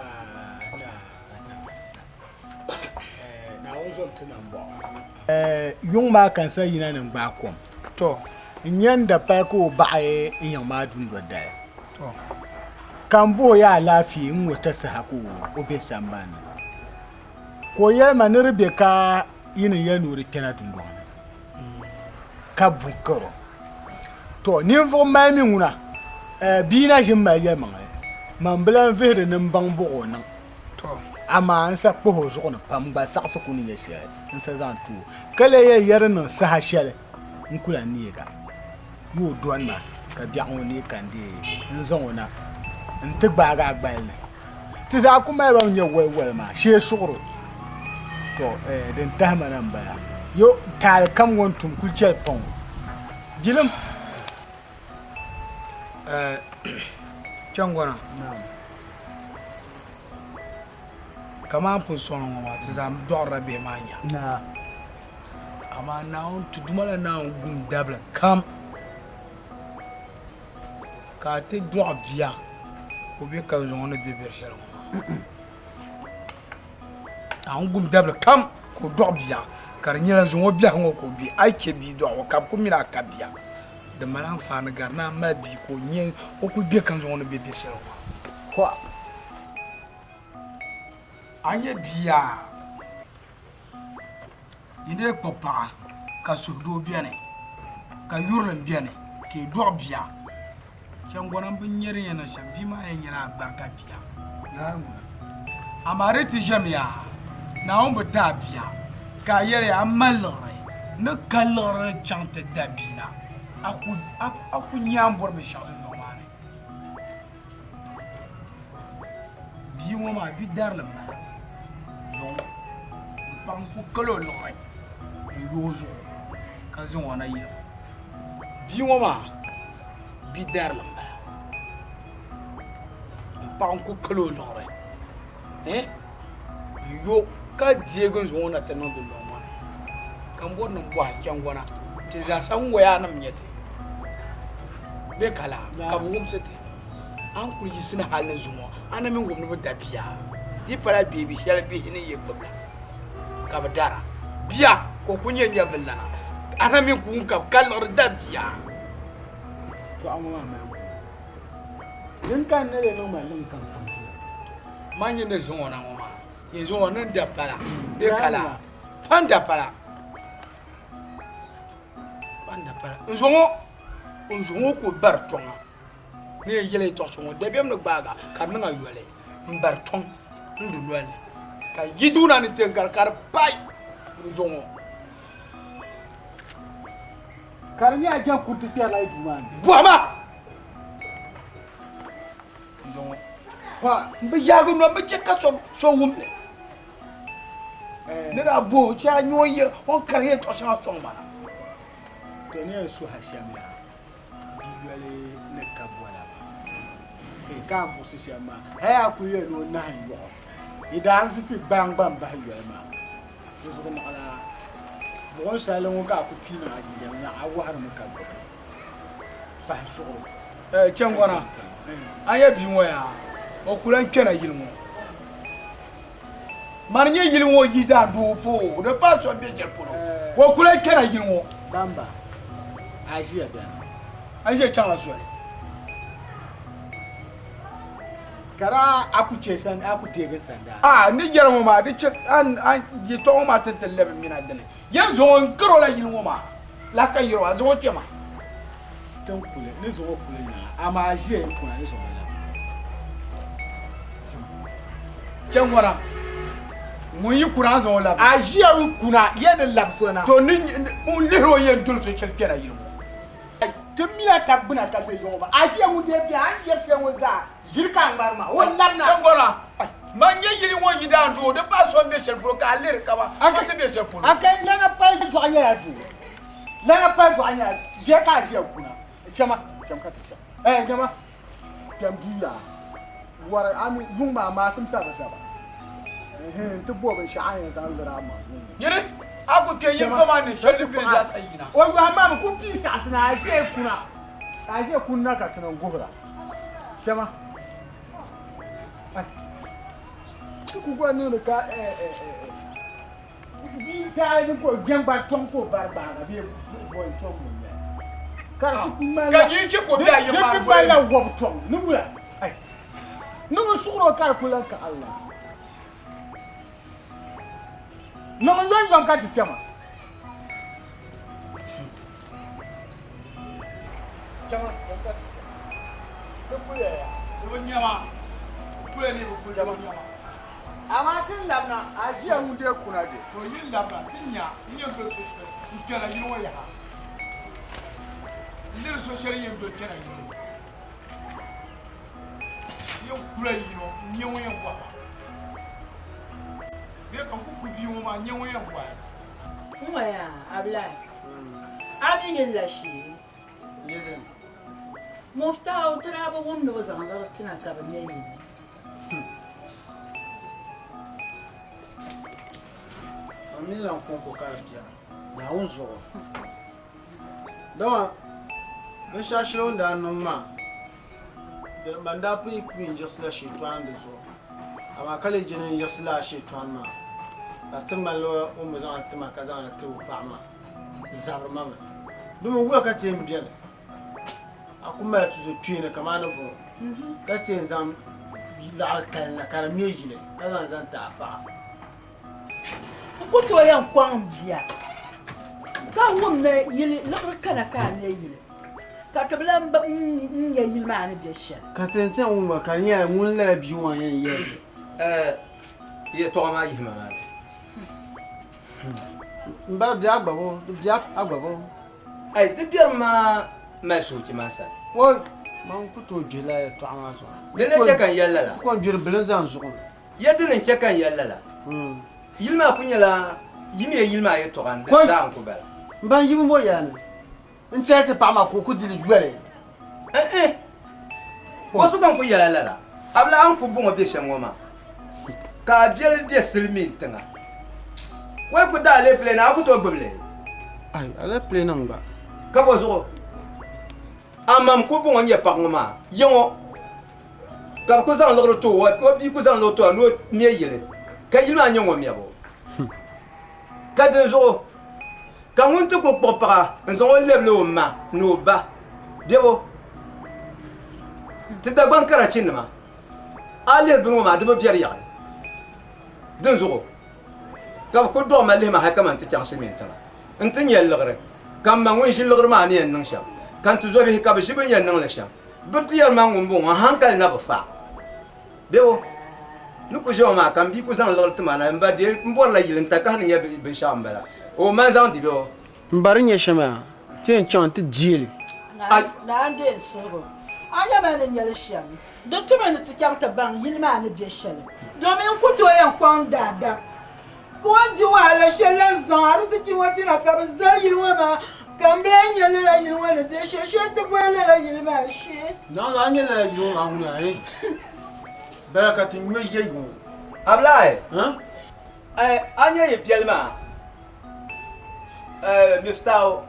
Naawuni zom ti na m-bɔŋɔ. Yuŋ maa ka n sa yina ni n gbaai kom. To, n nya n dapali ka o baɣi n yiŋ maa dundoli dali. To, ka m bɔh o ya alaafee n-ŋɔ tasaha ka o be sambani ni. Ka o yɛli ma ni di be ka yi ni yɛli ni o di kpɛna dundɔŋ ni ka bu karo. To, ninvuɣ mali mi ŋuna, bia na ʒi m-mali yɛlimaŋli, man bi lan vihiri ni m baŋ buɣ o niŋ. To, amaa n sa kpuhi o zuɣu ni pam gba saɣisi ku ni nyɛ shɛli n sa zaŋ ti o, ka lee yɛn yɛri niŋ saha shɛli n ku lan neega. Yi o dɔni ma ka biɛɣu ŋɔ neei ka n deei n zaŋ o na nti gbaagi a gbali ni. Ti zaa ku mali ba mi nyɛ woliwoli maa shee suɣiro. To, din tahi ma na m-bala. Yo, taali kam ŋɔ n tum kuli chɛli paŋ o. Bilim! Chaŋgɔna, kaman a ni pun sɔŋ ŋɔ maa, ti zaa dɔɣirila bihi maa nya. Amaa Naawuni, ti Duuma la Naawuni gum dabili kam ka a ti dɔɣi bia ka o be kanzuŋ ni be beri shɛli ŋɔ maa. Naawuni gum dabili kam ka o dɔɣi bia ka di nyɛla zuŋɔ biɛhi ŋɔ ka o be. A yi chɛ bia dɔɣibu ka bɛ ku mini a ka bia. Di mali anfaani gari ni a mali bia ka o nyɛ o kuli be kanzuŋ ni be beri shɛli ŋɔ maa. A nyɛ bia yi dee kpuɣi paɣa ka suhudoo beni ka yurilim beni ka yi dɔɣi bia Changɔna m-bi nya di yɛn niŋ shɛm, bia maa yɛn nyɛla alibarika bia. Amaa di ti ʒɛmiya, Naawuni bi ti a bia, ka a yɛliya a mali liɣiri ni ka liɣiri chaŋ ti da bia na, a ku nya a ni bɔri binshɛɣu dundɔŋ maa ni. Bia ŋɔ maa bi darili m-bala zuŋɔ m-paɣi n-ku kali o liɣiri n-yo o zuɣu ka zaŋ o na yili ŋɔ. Bia ŋɔ maa bi darili m-bala m-paɣi n-ku kali o liɣiri n-yo ka deegi n-zaŋ o na ti niŋ dundɔŋ ŋɔ ni ka m bɔri ni m bɔhi chaŋgɔna ti zaasa ŋ-ŋɔyaanima n-nyɛ ti bɛ ka laa ka bɛ wumsi ti. A ni kuli yiɣisi ni hali ni zuŋɔ a na mi wum ni bɛ da bia di pala beebi shɛli bihi ni yi gbubila ka bɛ dara bia ka o kuli nyɛ nyɛvililana a na mi ku wum ka bɛ ka liɣiri da bia. Tɔɣu ŋɔ maa mali gubu. Din ka n ni di niŋ ma liŋ kam fɔŋ ʒiya. Man nyɛ ni zaŋ o na ŋɔ maa nyɛ zaŋ o ni n da pala bee ka laa pa n da pala pa n da pala n zaŋ o n zaŋ o ka o bari tɔŋa. Ni yɛn yɛli yɛtɔɣ shɛli ŋɔ, dabiɛm ni gbaag a, ka di niŋ a yoli m-bari tɔŋ n dunol ni, ka yi duuna ni ti n-gari ka di paai n zuɣu ŋɔ. Ka di nyɛ a jɛn kuriti kpɛrila yi duu maa ni. Bɔhima! N zuɣu ŋɔ, pa m bi yaagi noli, m bi chɛ ka so wum li. Ni daa bɔh o, chɛ a nya o ni kari yɛtɔɣ shɛŋa sɔŋ ma na. To ni yɛn suhi a shɛm yaa. Bi yoli ni ka bola maa. Ee ka a ni buɣisi shɛm maa, hali a kuli yɛli ni o nahim yɔɣɔ yi daariziki gbaliŋ gba m-bahi yoli maa. Di zuɣu naɣila buɣim salli ŋɔ ka a ku pii niŋ a jinjam ni a wɔhirimi ka gbubi pahi suɣuro. Ee Chɛŋgɔna, a nya bia ŋɔ yaa, o ku lan kpɛna yili ŋɔ. Mani nyɛ yili ŋɔ yidaan doo foo, di pa so bɛ shɛli polo. O ku lan kpɛna yili ŋɔ. Bamba, a ʒiya bɛni? A ʒiya chaŋla soli. Ka daa a ku chɛ san, a ku deegi n sandaa? A ni yɛli ŋɔ maa, di chɛ a yɛtɔɣa ŋɔ maa ti ti lɛbi mina dini. Yɛn zaŋ o n-kari o la yili ŋɔ maa la ka yɛr o, a zaŋ o kpɛma. Ti ni kuli, ni zaŋ o kuli nyaŋ, amaa a ʒiya yi kuna, ni zaŋ o labi. Chɛŋgɔna, ŋun yi kuna a zaŋ o labi. A ʒiya yi kuna, yɛn ni labi so na. To ni ŋun lihiri o yɛn doli so shɛli kpɛna yili ŋɔ. Ti mila tab gbuna ka be yiŋɔ maa. A ʒiya ŋun dee be a ni yɛri shɛli ŋɔ zaa ʒiri ka a ŋmari maa. O labina. Chaŋgɔna, man nyɛ yili ŋɔ yidaan doo, di paai so n-be shɛli polo ka a lihiri kaman so ti be shɛli polo. A ka lana pali dɔɣu nyɛla doo. Lana pali dɔɣu nyɛla ʒiya ka a ʒiya kuna. Chama, cham ka ti cham. Ɛɛ, nyama, kpɛm duu yaa. Wari a mi yuŋ maa maasim sa bi zaba. Ɛhɛn, n ti bo binshɛɣu a ni yɛn zaŋ liri a maŋ yuŋ ŋɔ. Nyini, a ku kpe yili fa maa ni shɛli din be daa sa yina. O yɔhim maa mi ku pii saɣisi ni a ʒe kuna, ka a ʒe kunna ka ti niŋ guhira. Chama, ai, ti ku gba niŋdi ka bia taali ni ka o jɛŋgba tɔŋ ka o bari gbaaga bee bɔi tɔŋ o nyɛli. Ka di ti ku ŋmanila, Ka nyin chɛ ka o be a yiŋ di maa ti ni ŋmanila bɔi. wɔbu tɔŋ ni wula. Ai, niŋ n suɣiri o ka di ku lan kaɣili la. Niŋ n yɔŋyɔŋ ka ti chama. Chama ka ti chama. Ti kuli ya. Di bi nyama. Kuli ni bi kuli di bi nyama. Amaa ti ni labina, a ʒiya ŋun dee kuna je. To yi ni labina, ti nya n yɛn doli so shɛli n kpɛra yili ŋɔ yaha. N liri so shɛli n yɛn doli kpɛra yili ŋɔ. N yɛn kula yino n nyɛ ŋun yɛn bɔhi ma. Bee ka n ku ku bia ŋɔ maa n nyɛ ŋun yɛn bɔhi. N ŋɔya Abulai, a mi yili la shee? Muftahu ti daa bi wum ni bɛ zaŋ liɣiri ti na ka bɛ nya yili. A mi lan kɔŋko ka di biɛla Naawuni zuɣu. Dama binshɛɣu shɛli o ni daa niŋ maa, man daa pun yi kpi n-yiɣisila shiintɔɣu ni di zuɣu, amaa ka lee je ni n yiɣisi lala shiintɔɣu maa, ka di ti ŋmanila o ni bi zaŋ li ti ma ka zaŋ li ti o paɣa maa, di zabiri ma mi. Domin wula ka ti yɛn beni? A ku mali tuzo kpeeni kamani bɔŋɔ, ka ti yɛn zaŋ laɣiri tali na ka di ŋme yili, ka zaŋ zaŋ ti a paɣa. N ku tooi yɛn kɔŋ m bia ka wum ni yili liɣiri kana ka a nya yili, ka ti bi lan nya yili maa ni be shɛli. Ka ti yɛn ti yɛn wum ba ka di nyɛla ŋun lala bia ŋɔ yɛn yɛli li. Yɛtɔɣa maa yihi ma maa ni. M ba di bia gba bo, di bia a gba bo. Ai, di biɛrim maa mali soochi maa sani. Oi, man ku tooi gbihi lala yɛtɔɣa maa zuɣu. Di ni chɛ ka n yɛli lala. N ko n-gbiri bilim zaŋ zuɣu ni. Ya dini n-chɛ ka n yɛli lala? Yili maa ku nyɛla yimiya yili maa yɛtɔɣa ni zaa n-ku bala. M ba n yibu ŋɔ yaa ni n tɛhi ti paɣa maa ka o ku di li yoli. N-ih! Bɔ so ka n ku yɛl a lala? A bi lahi n ku bɔŋɔ be shɛm ŋɔ maa, ka a biɛli be silimiin tiŋa. Wai ku da alepile ni a ku tooi gbibi li? Ai, alepile niŋ gba. Ka bɔ zuɣu? Amaa ku bɔŋɔ nyɛ paɣ ŋɔ maa ya ŋɔ, ka bɛ ku zaŋ liɣiri ti o, o bia ku zaŋ liɣiri ti o ni o me yili, ka yili maa nyɛ ŋɔ mɛbu. Ka dinzuɣu ka ŋun ti ku kpuɣi paɣa n-zaŋ o lebili o ma ni o ba bebo ti Dagbaŋ karachinima, a lihiri bini ŋɔ maa di bi biɛri yaɣi. Dinzuɣu ka bɛ ku dɔɣi ma lihi ma hal kaman ti chaŋ Silimiin tiŋa nti nya liɣiri, ka m ma ŋun ʒi liɣiri maa ni yɛn niŋ shɛm, ka n tizɔbihi ka bɛ ʒi bɛ ni yɛn niŋ li shɛm. Bɛ ti yɛri ma ŋumbɔŋɔ, n haŋkali na bi fa. Bebo, ni ku ʒe ŋɔ maa ka m bia ku zaŋ liɣiri ti ma na, m ba dee m bɔrila yili n-takahi ni nya binshɛɣu m-bala. O man zaŋ di bebo. M ba di nya shɛm yaa, ti yɛn chaŋ nti deei li. Naa n-deei n suhigu. A nya ma ni nya li shɛm? Di tumi ni ti chaŋ ti baŋ yili maa ni be shɛli, domin n ku tooi yɛn kɔŋ daadam ka o ni di wahala shɛli la n-zaŋ a di ti kpi ŋɔ ti na ka bɛ zali yili ŋɔ maa, ka m bi lahi nya lala yili ŋɔ ni be shɛli shee ti boli lala yili maa shee. Naɣila a nya lala yili ŋɔ maa ŋuni a yi bala ka ti ŋme ya yuŋ. Abulai, a nya yi biɛli maa, Miftaahu,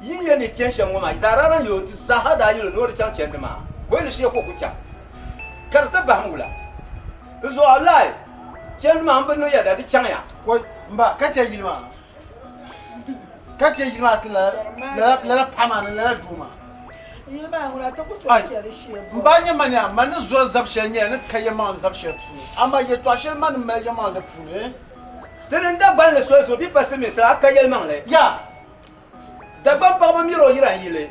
yi ni yɛn ni chani shɛm ŋɔ maa, zaa daa lan yɛl o nti zaaha daa yɛl o ni o di chaŋ chandi maa, ka o yi ni shee ka o ku chaŋ, ka di ti bahim wula? Di zuɣu Abulai, chandi maa m bi niŋ yɛda, di chaŋya. Kɔi, m ba, ka chɛ yili maa, ka chɛ yili maa ti lala paɣa maa ni lala doo maa. Yili maa ŋuna ti ku tooi chɛ di shee bɔbu. M ba nyɛ mani a ma ni zɔri zab shɛli nyɛla ni ka yɛlimaŋli zab shɛli puuni, amaa yɛtɔɣ shɛli ma ni mali yɛlimaŋli di puuni. Ti ni Dagbaŋ ni soli so bɛ pa silimiinsili a ka yɛlimaŋli. Ya! Dagbaŋ paɣaba miri o yira n-yili.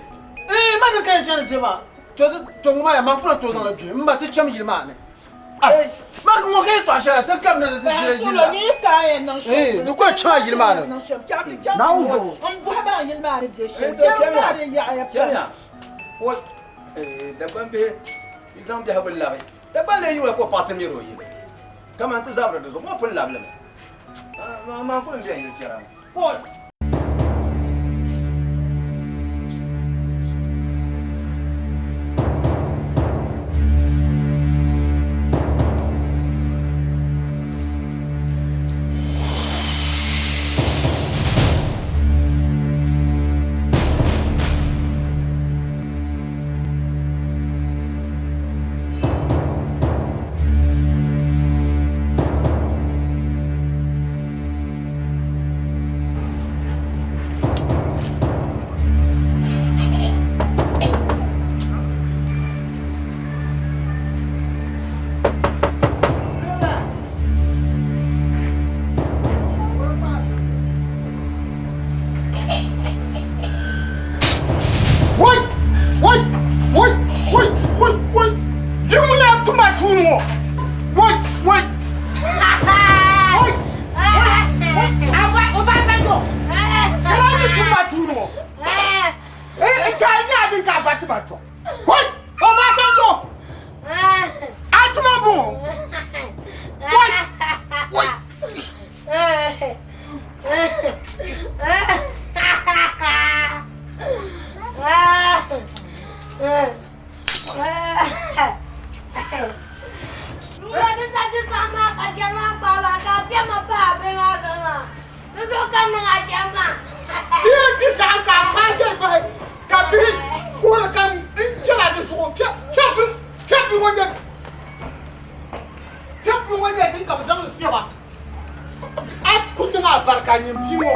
Eeh! Ma ni ka yɛn chani ti ma, to ŋɔ maa ya, man ku lahi tooi zaŋ li gbihi m ma ti cham yili maa ni. Ma ka ŋɔ ka yɛltɔɣa shɛli ti kamina ni ti ʒili yili la. Ni ka yɛn niŋ shɛm. Ee, di kɔli chaŋ yili maa ni. Naawuni zuɣu. N bɔhi baŋ yili maa ni be shɛm. Jɛrigu maa di yaɣiya pam. Dagban bihi yi zaŋ biɛhigu labi. Dagban lee yi wula ka o paɣa ti miri o yili. Kaman ti zabiri di zuɣu, ŋɔ pun labili mi. Maa kuli n-beni yili kpɛra ŋɔ. Woi! Woi! Woi! Woi! Woi! Woi! Di ŋun yaa tuma tuuni ŋɔ! Woi! Woi! Woi! Obasanjo! Kala ni tuma tuuni ŋɔ! Eh, ka nya din ka ba tuma tɔ. Woi! Obasanjo! A tuma bɔ! Woi! Woi! Di saha ka a paai shɛli bahi ka bihi kuhiri ka n fiɛba di zuɣu fiɛbi ŋɔ nyɛ fiɛbi ŋɔ nyɛ din ka bɛ zaŋ li fiɛba a ku niŋ a barika nyin bia ŋɔ.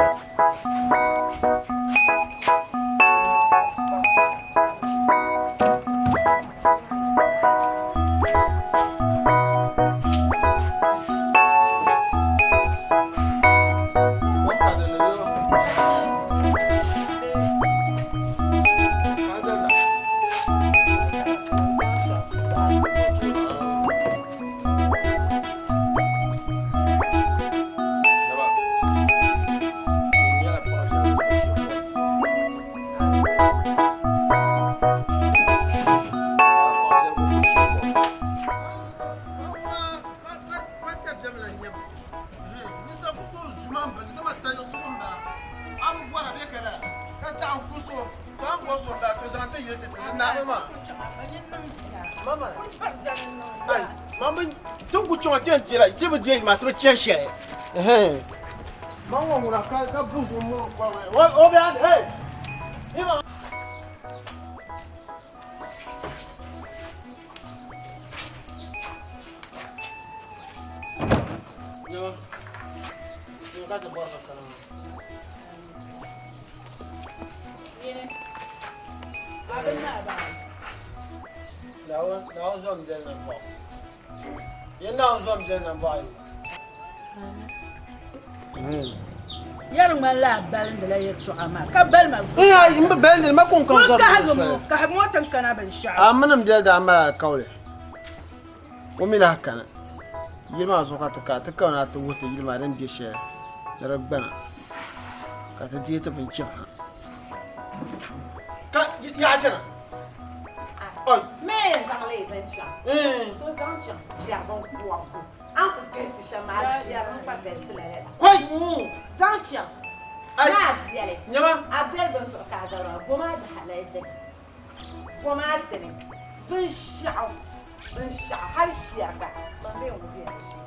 Yɛri ŋmanila a balindila yɛltɔɣa maa ka bali ma zuɣu. N bi balindili ma kuŋ kam zɔri kahigi ŋɔ kahigi ŋɔ tin kana binshɛɣu. A mini n biɛli daa mali alikauli o mi lahi kani yili maa zuɣu ka ti ka ti kana ti wuhi ti yili maa din bɛ shɛli ni di gbana ka ti deei ti binchɛri ha ka yaɣa chɛna. Me zaŋ li binchaŋ to zaŋ chaŋ biɛri bin kɔbigu a ni ku galisi shɛm maa biɛri mi gba galisi la lala kɔi zaŋ chaŋ ni a biɛli nyɛma a biɛli bin zuɣu ka a zabiri maa bom a dahalali dini bom a dini binshɛɣu binshɛɣu hali shɛri gba man bee ŋun bɛ di shee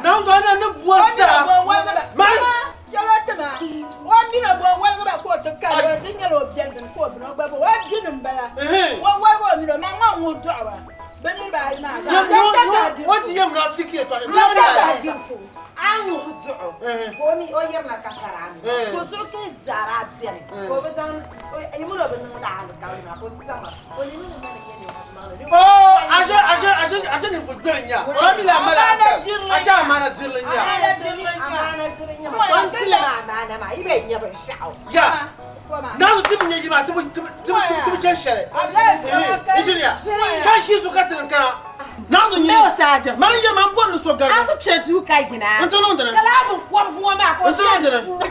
Naawuni na ni bua saa mali chɛla tima o mini o bo waligi ba ka o ti kari di nyɛla o biɛli dini ka o bini o gba bo o dini n bala o waligi o mini o maŋ maŋ ŋun dɔɣi ba bi niriba ayi maa o ti yɛm na ti kiyɛ tɔɣi a ŋuhi duɣu ka o mi o yirina ka fara a mi ka o zuɣu ka zara a biɛni ka o bi zaŋ yi mini o bi niŋ la alikauli maa ka o ti zaŋ o ni mini mani nyɛ ninvuɣu maŋli Oh, ashe ashe ashe ashe ni ku gbiri nya. O mi la mala aka. Ashe amana dirili nya. Amana dirili nya. Ton tili ma amana ma. I bɛ nya binshɛɣu. Ya. Naanzu ti bi nyɛ yili maa ti bi ti bi chani shɛli. N ʒiniya ka n ʒi zuɣu ka ti ni kana. Naanzu nyini. Mani yɛri ma n bɔri ni so gari. A ku kpɛ duu ka yina. N ti niŋ dini. Ka laa bi kɔbigi ŋɔ maa ka o N ti niŋ dini.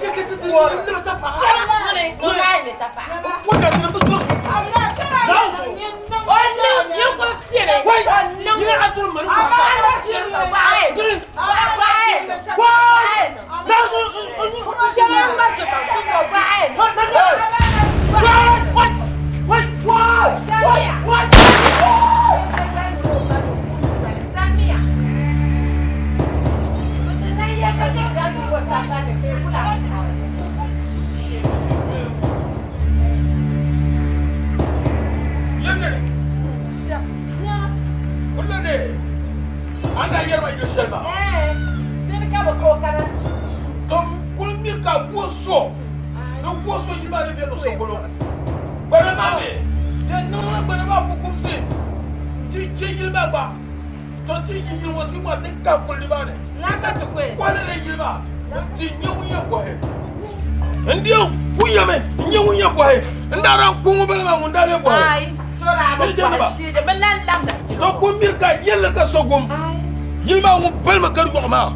Yili maa ŋun balimi ka yɔɣu maa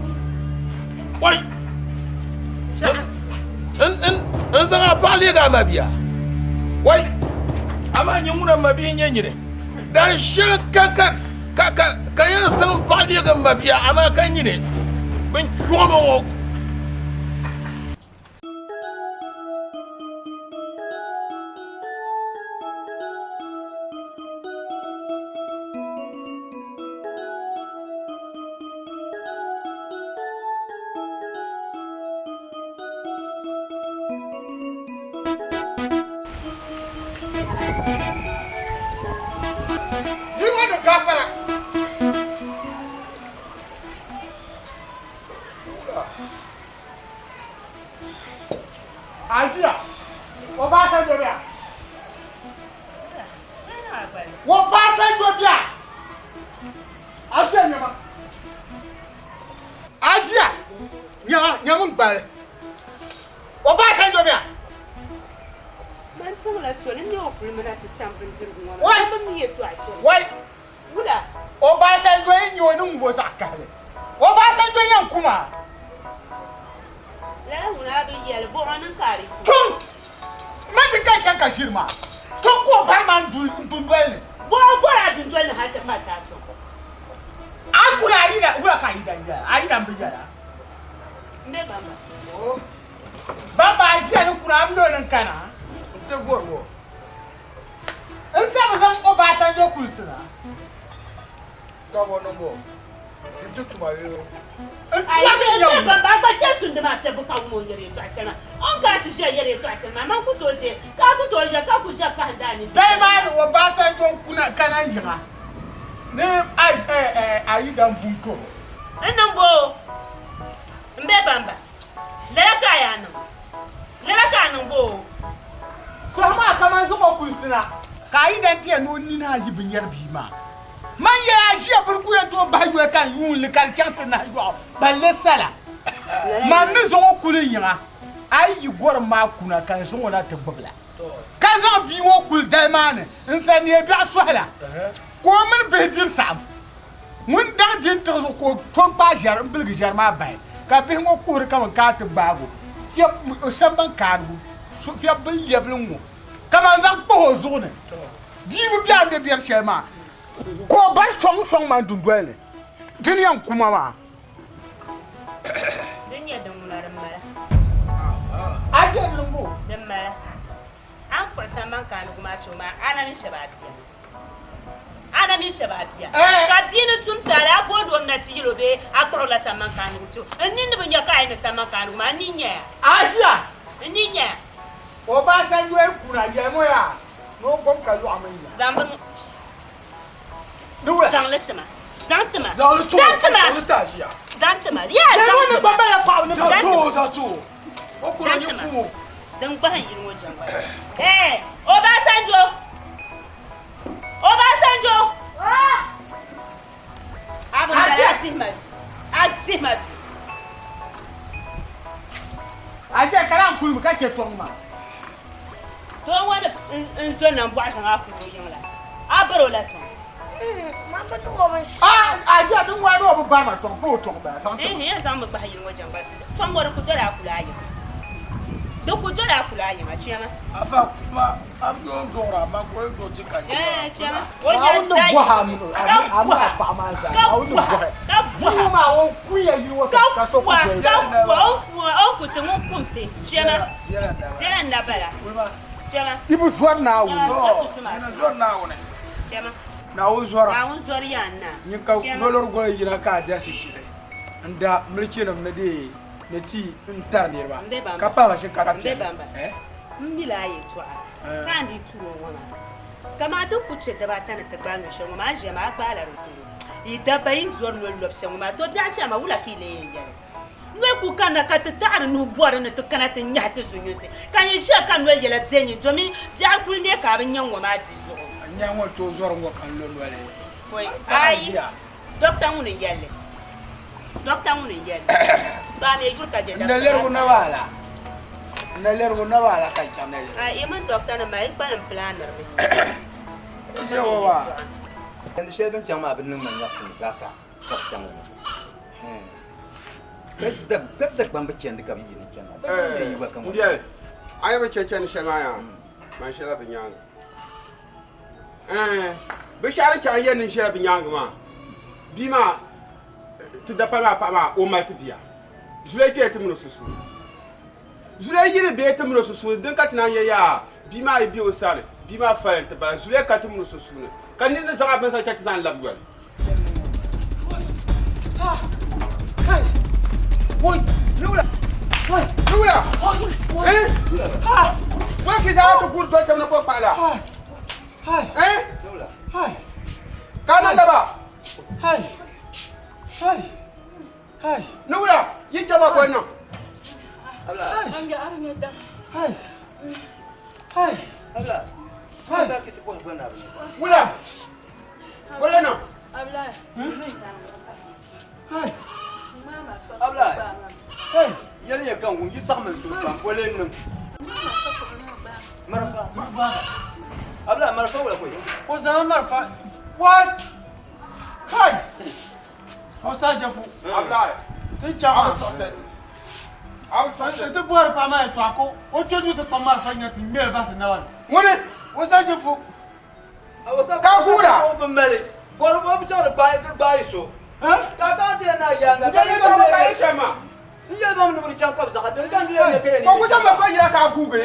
oi n zaŋ a paɣa leegi a mabia oi amaa nyɛ ŋuna mabia n nyɛ nyini dan shɛli ka ka ka ka yɛn zaŋ paɣa leegi n mabia amaa ka nyini bin chuɣimi ŋɔ. Kuna ka n zaŋ o na ti gbubila ka zaŋ bia ŋɔ kuli dali maa ni n sa neei biɛɣu sɔhila ka o mini bihi diri saɣim ŋun daŋ di n-tiɣi zuɣu ka o to n-kpaai ʒiɛri m-biligi ʒiɛri maa bahi ka bihi ŋɔ kuhiri kaman ka a ti gbaagi o samban kaanigu fiɛbi bin lɛbili ŋ-ŋɔ kaman zaŋ kpahi o zuɣu ni bia bi be a ni be biɛri shɛli maa ka o bari sɔŋ sɔŋ ma dundoli ni dini yɛn ku ma maa. Din nyɛ din ŋuna din mala. A ʒe din bo? Din mala. A ni kpuɣi samban kaanigu maa kpɛbu maa, a na mi fiɛbi a bia. A na mi fiɛbi a bia. Ka bia ni tum taali, a booni o mi na ti yɛl o bee a kpuɣirila samban kaanigu kpɛbu. N nini ni bi nya ka a yi ni samban kaanigu maa, n ni nya ya. A ʒiya? N ni nya ya. Obasanjo yi kuna, yɛlimi o yaa ni o gom ka lɔɣu mini ya. Zaŋ bini. Ni wula? Zaŋ li ti ma. Zaŋ ti ma. Zaŋ li ti o. Zaŋ ti ma. Zaŋ li ti a bia. Zaŋ ti ma. Yaa, zaŋ Yɛlimi o ti ni ma. gba bala paɣaba ni Zaŋ ti ma. Zaŋ ti o. O kuri Zaŋ ni ti ma. kum o. Din gbahi yili ŋɔ jɛŋ gba. Ee, Obasanjo. Obasanjo. A bi bala, a dihi ma di. A dihi ma di. A je ka lan kulimi ka chɛ tɔŋ maa. To o ŋɔ ni n zo nambɔɣu zaŋ a kuli o yiŋ la, a bari o la tɔŋ? A ʒiya din ŋɔ ni o bi baai ma tɔŋ, pa o tɔŋ bala zaŋ ti ma. N yɛn zaŋmi gbahi yili ŋɔ jɛŋgbalisi tɔŋ ŋɔ di ku doli a kuli a yiŋa. Di ku doli a kuli a yiŋa, chɛma. Afa kuma a bi o duɣira amma ka o yi duɣi ti ka chɛ Ɛɛ chɛma, o nyɛla Naawuni ni bɔhi a mini o, a mini a paɣa maa zaa, Naawuni ni bɔhi. Ka bɔha. Yili ŋɔ maa o kunya yili ŋɔ ka so ku doli. Ka bɔha, o ni ku ti ŋun kum ti, chɛma. Biɛla n na bala. Chɛma. Yi bi zɔri Naawuni. Nyini zɔri Naawuni. Chɛma. Naawuni zɔra. Naawuni zɔri yaa n naa. Nyin ka nolori goli yina ka a darisi chili n da milichinim ni di ni ti n tari niriba ka pahi ba shinkaafa piɛlli. M be bamba. M mi la a yɛltɔɣa ka a ni dii turi o ŋɔ maa. Kaman ti ku chɛ dabaata ni ti gbaai nol shɛli ŋɔ maa, a ʒiya maa a gbaala di doro. Yi dabba yi ni zɔri nol lɔbu shɛm ŋɔ maa, to biɛɣu chɛma wula ka yi lee yɛn yɛli? Noli ku kanna ka ti taɣiri nuhi bɔri ni ti kana ti nyahi ti zunyunsi, ka nyin ʒiya ka noli yɛla be nyin, domin biɛɣu kuli neei ka a bi nya ŋɔ maa di zuɣu. A nya ŋɔ tooi zɔri ŋɔ ka n lo noli. Pɔi, ayi, dɔkta ŋuni n-yɛli li. Dɔkta ŋuni n-yɛli li. Gbaami ya yuri ka je N na dabisa lɛrigu ata. naba ala. N na lɛrigu naba ala ka n chaŋ na lɛrigu. Ayi, yi mini dɔkta nim maa yi kpalim pilaanirimi. N je ŋɔ maa. Chandi shɛli din chaŋ maa bi niŋ ma nyaɣisim zaasa ka bi chaŋ li maa. Ka Dagbaŋ bi chandi ka bi yi ni chana. Dagbaŋ bee yi gba ka ŋɔ. N-biɛli, a yi bi chɛ chani shɛli maa yaa, man shɛla bɛ nyaaŋa. Ɛɛn, binshɛɣu din chaŋ yɛn niŋ shɛla bɛ nyaaŋa maa, bia maa, ti dapali maa paɣa maa, o mali ti bia. Zuliya kpɛla ti mini o sunsuuni. Zuliya yi ni be ti mini o sunsuuni, din ka ti naan yɛli yaa, bia maa yi be o sani, bia maa fali nti bala. Zuliya ka ti mini o sunsuuni, ka nir ni zaŋ a bini zaŋ chaŋ ti zaŋ labi yoli. Wula! Wala na? Abulai, yɛli ya ka n wum yi saɣim n suhu pam, boli n niŋ. Marafa. Abulai, marafa wula koyi? O zaŋla marafa. What? Kai! Hausa Jafu. Abulai. Ti chaŋ maa. Ti bɔhiri paɣa maa yɛltɔɣa ka o kpe duu ti kpa marafa nya ti ŋmɛli bahi ti naba ni. Ŋuni? Hausa Jafu. Ka guura. O bi mali kɔri o bi chaŋ di gbaai so. Ka ka ti yɛn na yaaŋa. N yɛli ba ka yi chɛ ma. N yɛli ba mi ni bi di chaŋ ka bi zaɣa dini ka n duya nyɛ ka yɛn Ko ku zaŋ ba yira ka guugi.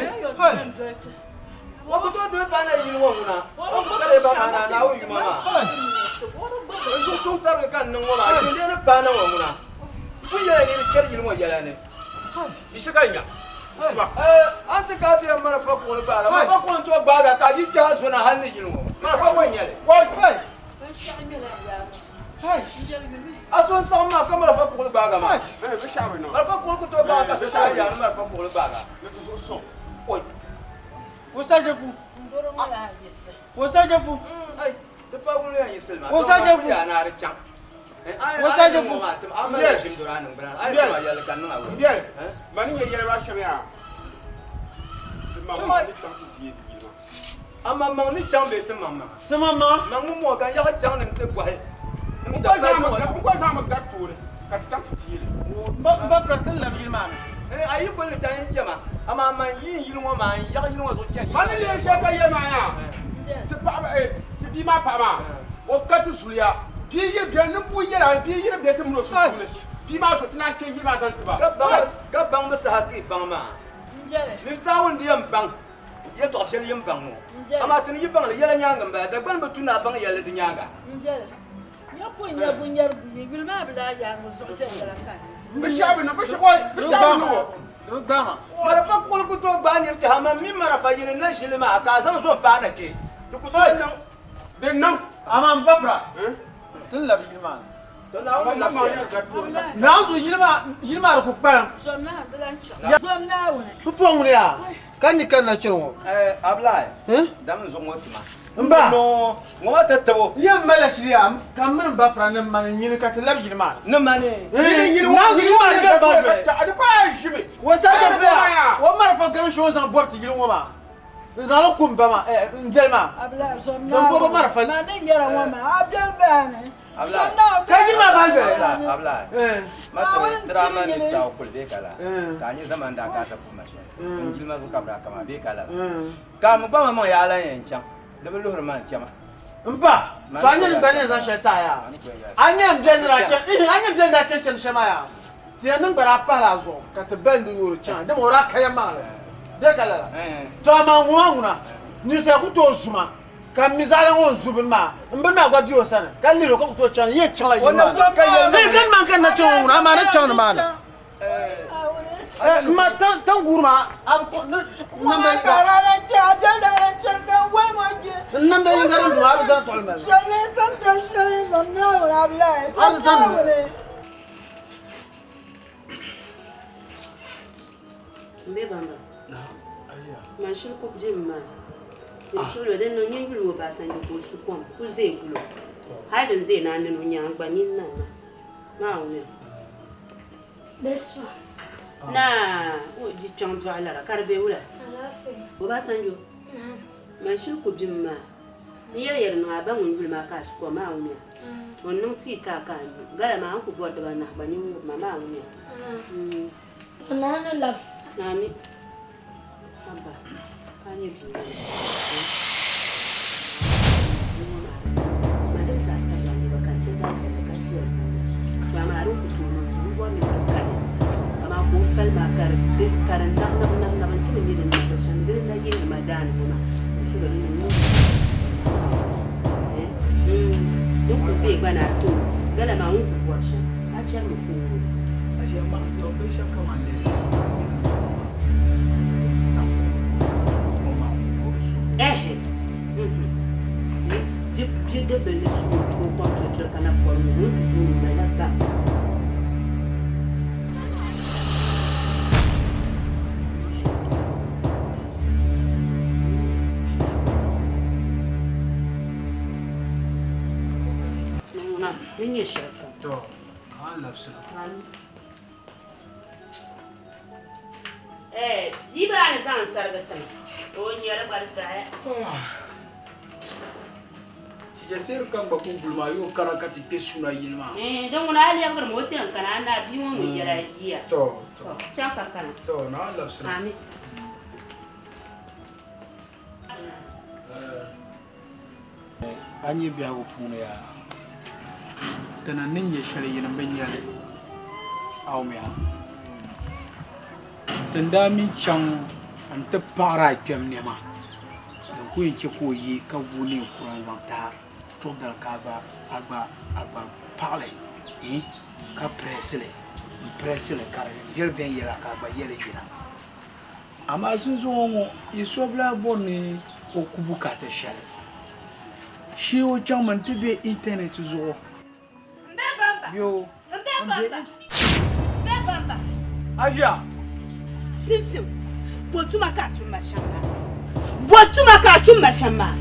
O ku tooi doli paai na yili ŋɔ ŋuna. O ku ka lee ba maa na Naawuni yuma maa. N zuɣu suŋ tarigi ka n niŋ ŋɔ maa. N lee ni paai na ŋɔ ŋuna. N pun yɛla ni di kpɛri yili ŋɔ yɛla ni. Di shɛ ka n nya. A ni ti ka ti yɛn marafa kuɣili gbaaga, marafa kuɣili n-tooi gbaaga ka a yi kpɛhi a zo na hal ni yili ŋɔ. Marafa bɔ n-nyɛ li? A so n-saɣim maa ka marafa kuɣili gbaaga maa. Marafa kuɣili ku tooi gbaaga ka so chaŋ yaani marafa kuɣili gbaaga. Osajefu. Osajefu. Ti pa wuni ya yiɣisili maa. Osajefu. Yaa ni a di chaŋ. Osajefu. Biɛli, mani nyɛ yɛli ba shɛm yaa. Di maŋ ni chaŋ ti deei di yili maa. A maŋmaŋ ni chaŋ bee ti maŋmaŋa? Ti maŋmaŋa. Maŋ mi mɔɔ ka n yaɣi chaŋ ni n ti bɔhi. N ko zaŋmi gari tooni ka ti chaŋ ti deei li. M ba pira ti ni labi yili maa ni. A yi kuli ni chaŋ n chɛma, amaa man yi n yili ŋɔ maa n yaɣi yili ŋɔ zuɣu chani. Mani leei shɛli ka yɛli maa yaa, ti paɣaba ti bia maa paɣa maa o ka ti zuliya bia yi bɛ ni pun yɛla bia yi ni bɛ ti mini o sunsuuni bia maa zuɣu ti naan chɛ yili maa zaŋ ti ba. Ka baŋ bi saha ka yi baŋ maa. Nintawuni di yɛn baŋ yɛtɔɣ shɛli yi ni baŋ ŋɔ, amaa ti ni yi baŋ li yɛla nyaaŋa m-bala, Dagbani bi tu ni a baŋ yɛlli di nyaaŋa. Marafa kuɣili ku tooi gbaai nir tɛha, amaa m mi marafa yini n-na ʒili maa ka a zaŋ zo m-paai na kpe, di ku tooi niŋ. Di niŋ. Amaa m ba bira, ti ni labi yili maa ni. To Naawuni labisiya. Naawuni zuɣu yili maa di ku kpalim. Pumpɔŋ ŋuni yaa ka n ni kanna chani ŋɔ? Abulai, dam n zuɣu ŋɔ tima. M ba. Ŋɔ maa ti tabo. N yɛn malila shili yaa ka m mini m ba pira ni m mani nyini ka ti labi yili maa ni. Ni mani. Naawuni yili maa di bɛ ba doli. Di paai ʒimi. O sa ka fiya, o marafa gaŋ shee o zaŋ bɔbi ti yili ŋɔ maa. N zaŋli ku m ba maa, n biɛli maa. Din bɔbi marafa. Ka yi maa bahi doli. Abla, ma tiri tira ma ni sa o kuli bee ka la. Ka a nyɛ zamani daa ka a ti puhi ma shɛli. N jilima zuɣu ka bɛ daa kama bee ka la. Ka m gba ma maŋ yaa lan yɛn chaŋ. Di bi luhiri ma n chama. M ba, to a nyɛ ni gba ni yɛn zaŋ shɛli ti a yaa? A nyɛ m biɛli ni daa chani, ihi, a nyɛ m biɛli ni daa chani chani shɛli maa yaa? Ti yɛn niŋ gba daa pahila a zuɣu ka ti bali ni yoori chaŋ, dama o daa ka yɛlimaŋli bee ka lala. To amaa ŋɔ maa ŋuna, ninsal ku tooi zu ma, ka m mi zaɣila ŋɔ n-zu bini maa, m bini maa gba be o sani, ka lihir o ka ku tooi chaŋ, n yɛn chaŋla yili maa ni. N zani maa n-kanna chaŋ ŋɔ ŋuna, amaa ni chaŋ nimaani. M ma, tiŋguuri maa, a bi kpuɣi n namda yiŋga din du maa, a bi zani tuɣili mali. A di zani. N be bamba. Man shili ku bemi maa. N suhuri din niŋ nyin yuli Obasanjo ka o su kom ku zee gulo. Hali din zee naa nini o nyaangi gba nyin na na. Naawuni. Naa o di kpiɔŋ dɔɣi lara ka di be wula? Obasanjo. Man shili ku bemi maa. N yɛli ya di niŋ a ba ŋun yuli maa ka a su kom maa wumya. O ni niŋ tii ti a ka a nyu. Gala maa a ni ku bɔri dibaanahi gba nyin ŋubi ma maa wumya. To naa ni labisi. Ami. Abba, ka a nyɛ bia ŋɔ maa. Madam zaɣisi ka daa nyɛ ba ka n chɛ daa chɛli ka ʒiya puuni. To amaa din ku tooi niŋ zuɣu m bɔri ni n ti kali kaman ka o fali maa ka di ka di nabi nabi nabi nabi n ti bi nya din niŋdi shɛm dini na yihiri ma daani ŋɔ maa n suhuri ni niŋ din ku zee gba ni a tooi gala maa ŋun ku bɔri shɛm a chɛrimi ka o wum. Ɛhɛ Bidibbil ni su o kom turituri ka na pɔri ŋɔ, o ni ti zooi o malila bam. Ŋuna ni nyɛ shɛli kam. To, a labisila. Eh, bia maa ni zaŋ sarigi tiŋ, o nyɛri gba di saha. Jaseri ka gba ku guli maa yoo kara ka ti kpe suna yili maa. Eh, din ŋuna a lɛbigiri mi o ti yɛn kana a naa bia ŋɔ ŋun yɛla yiya. To, to. Chaŋ ka kana. To, naa labisira. Ami. A nyɛ biɛhigu puuni yaa, ti ni ni nyɛ shɛli yini bi nya li, Aumia. Ti ni daa mi chaŋ nti paɣiri a kpɛm nɛma, din ku yɛn chɛ ka o ye ka guui neen kura n-zaŋ ti a chuɣu dali ka a gba a gba paɣi li eh, ka pirɛsi li m-pirɛsi li ka di viɛli viɛnyɛla ka a gba ye li yina. Amaa zinzuŋɔ ŋɔ yi so bi lahi bɔri ni o ku bukaata shɛli, shee o chaŋmi nti be intanɛt zuɣu. Yo, n be Asia. Simsim, bo tuma ka a tum ma shɛm maa? Bo tuma ka a tum ma shɛm maa?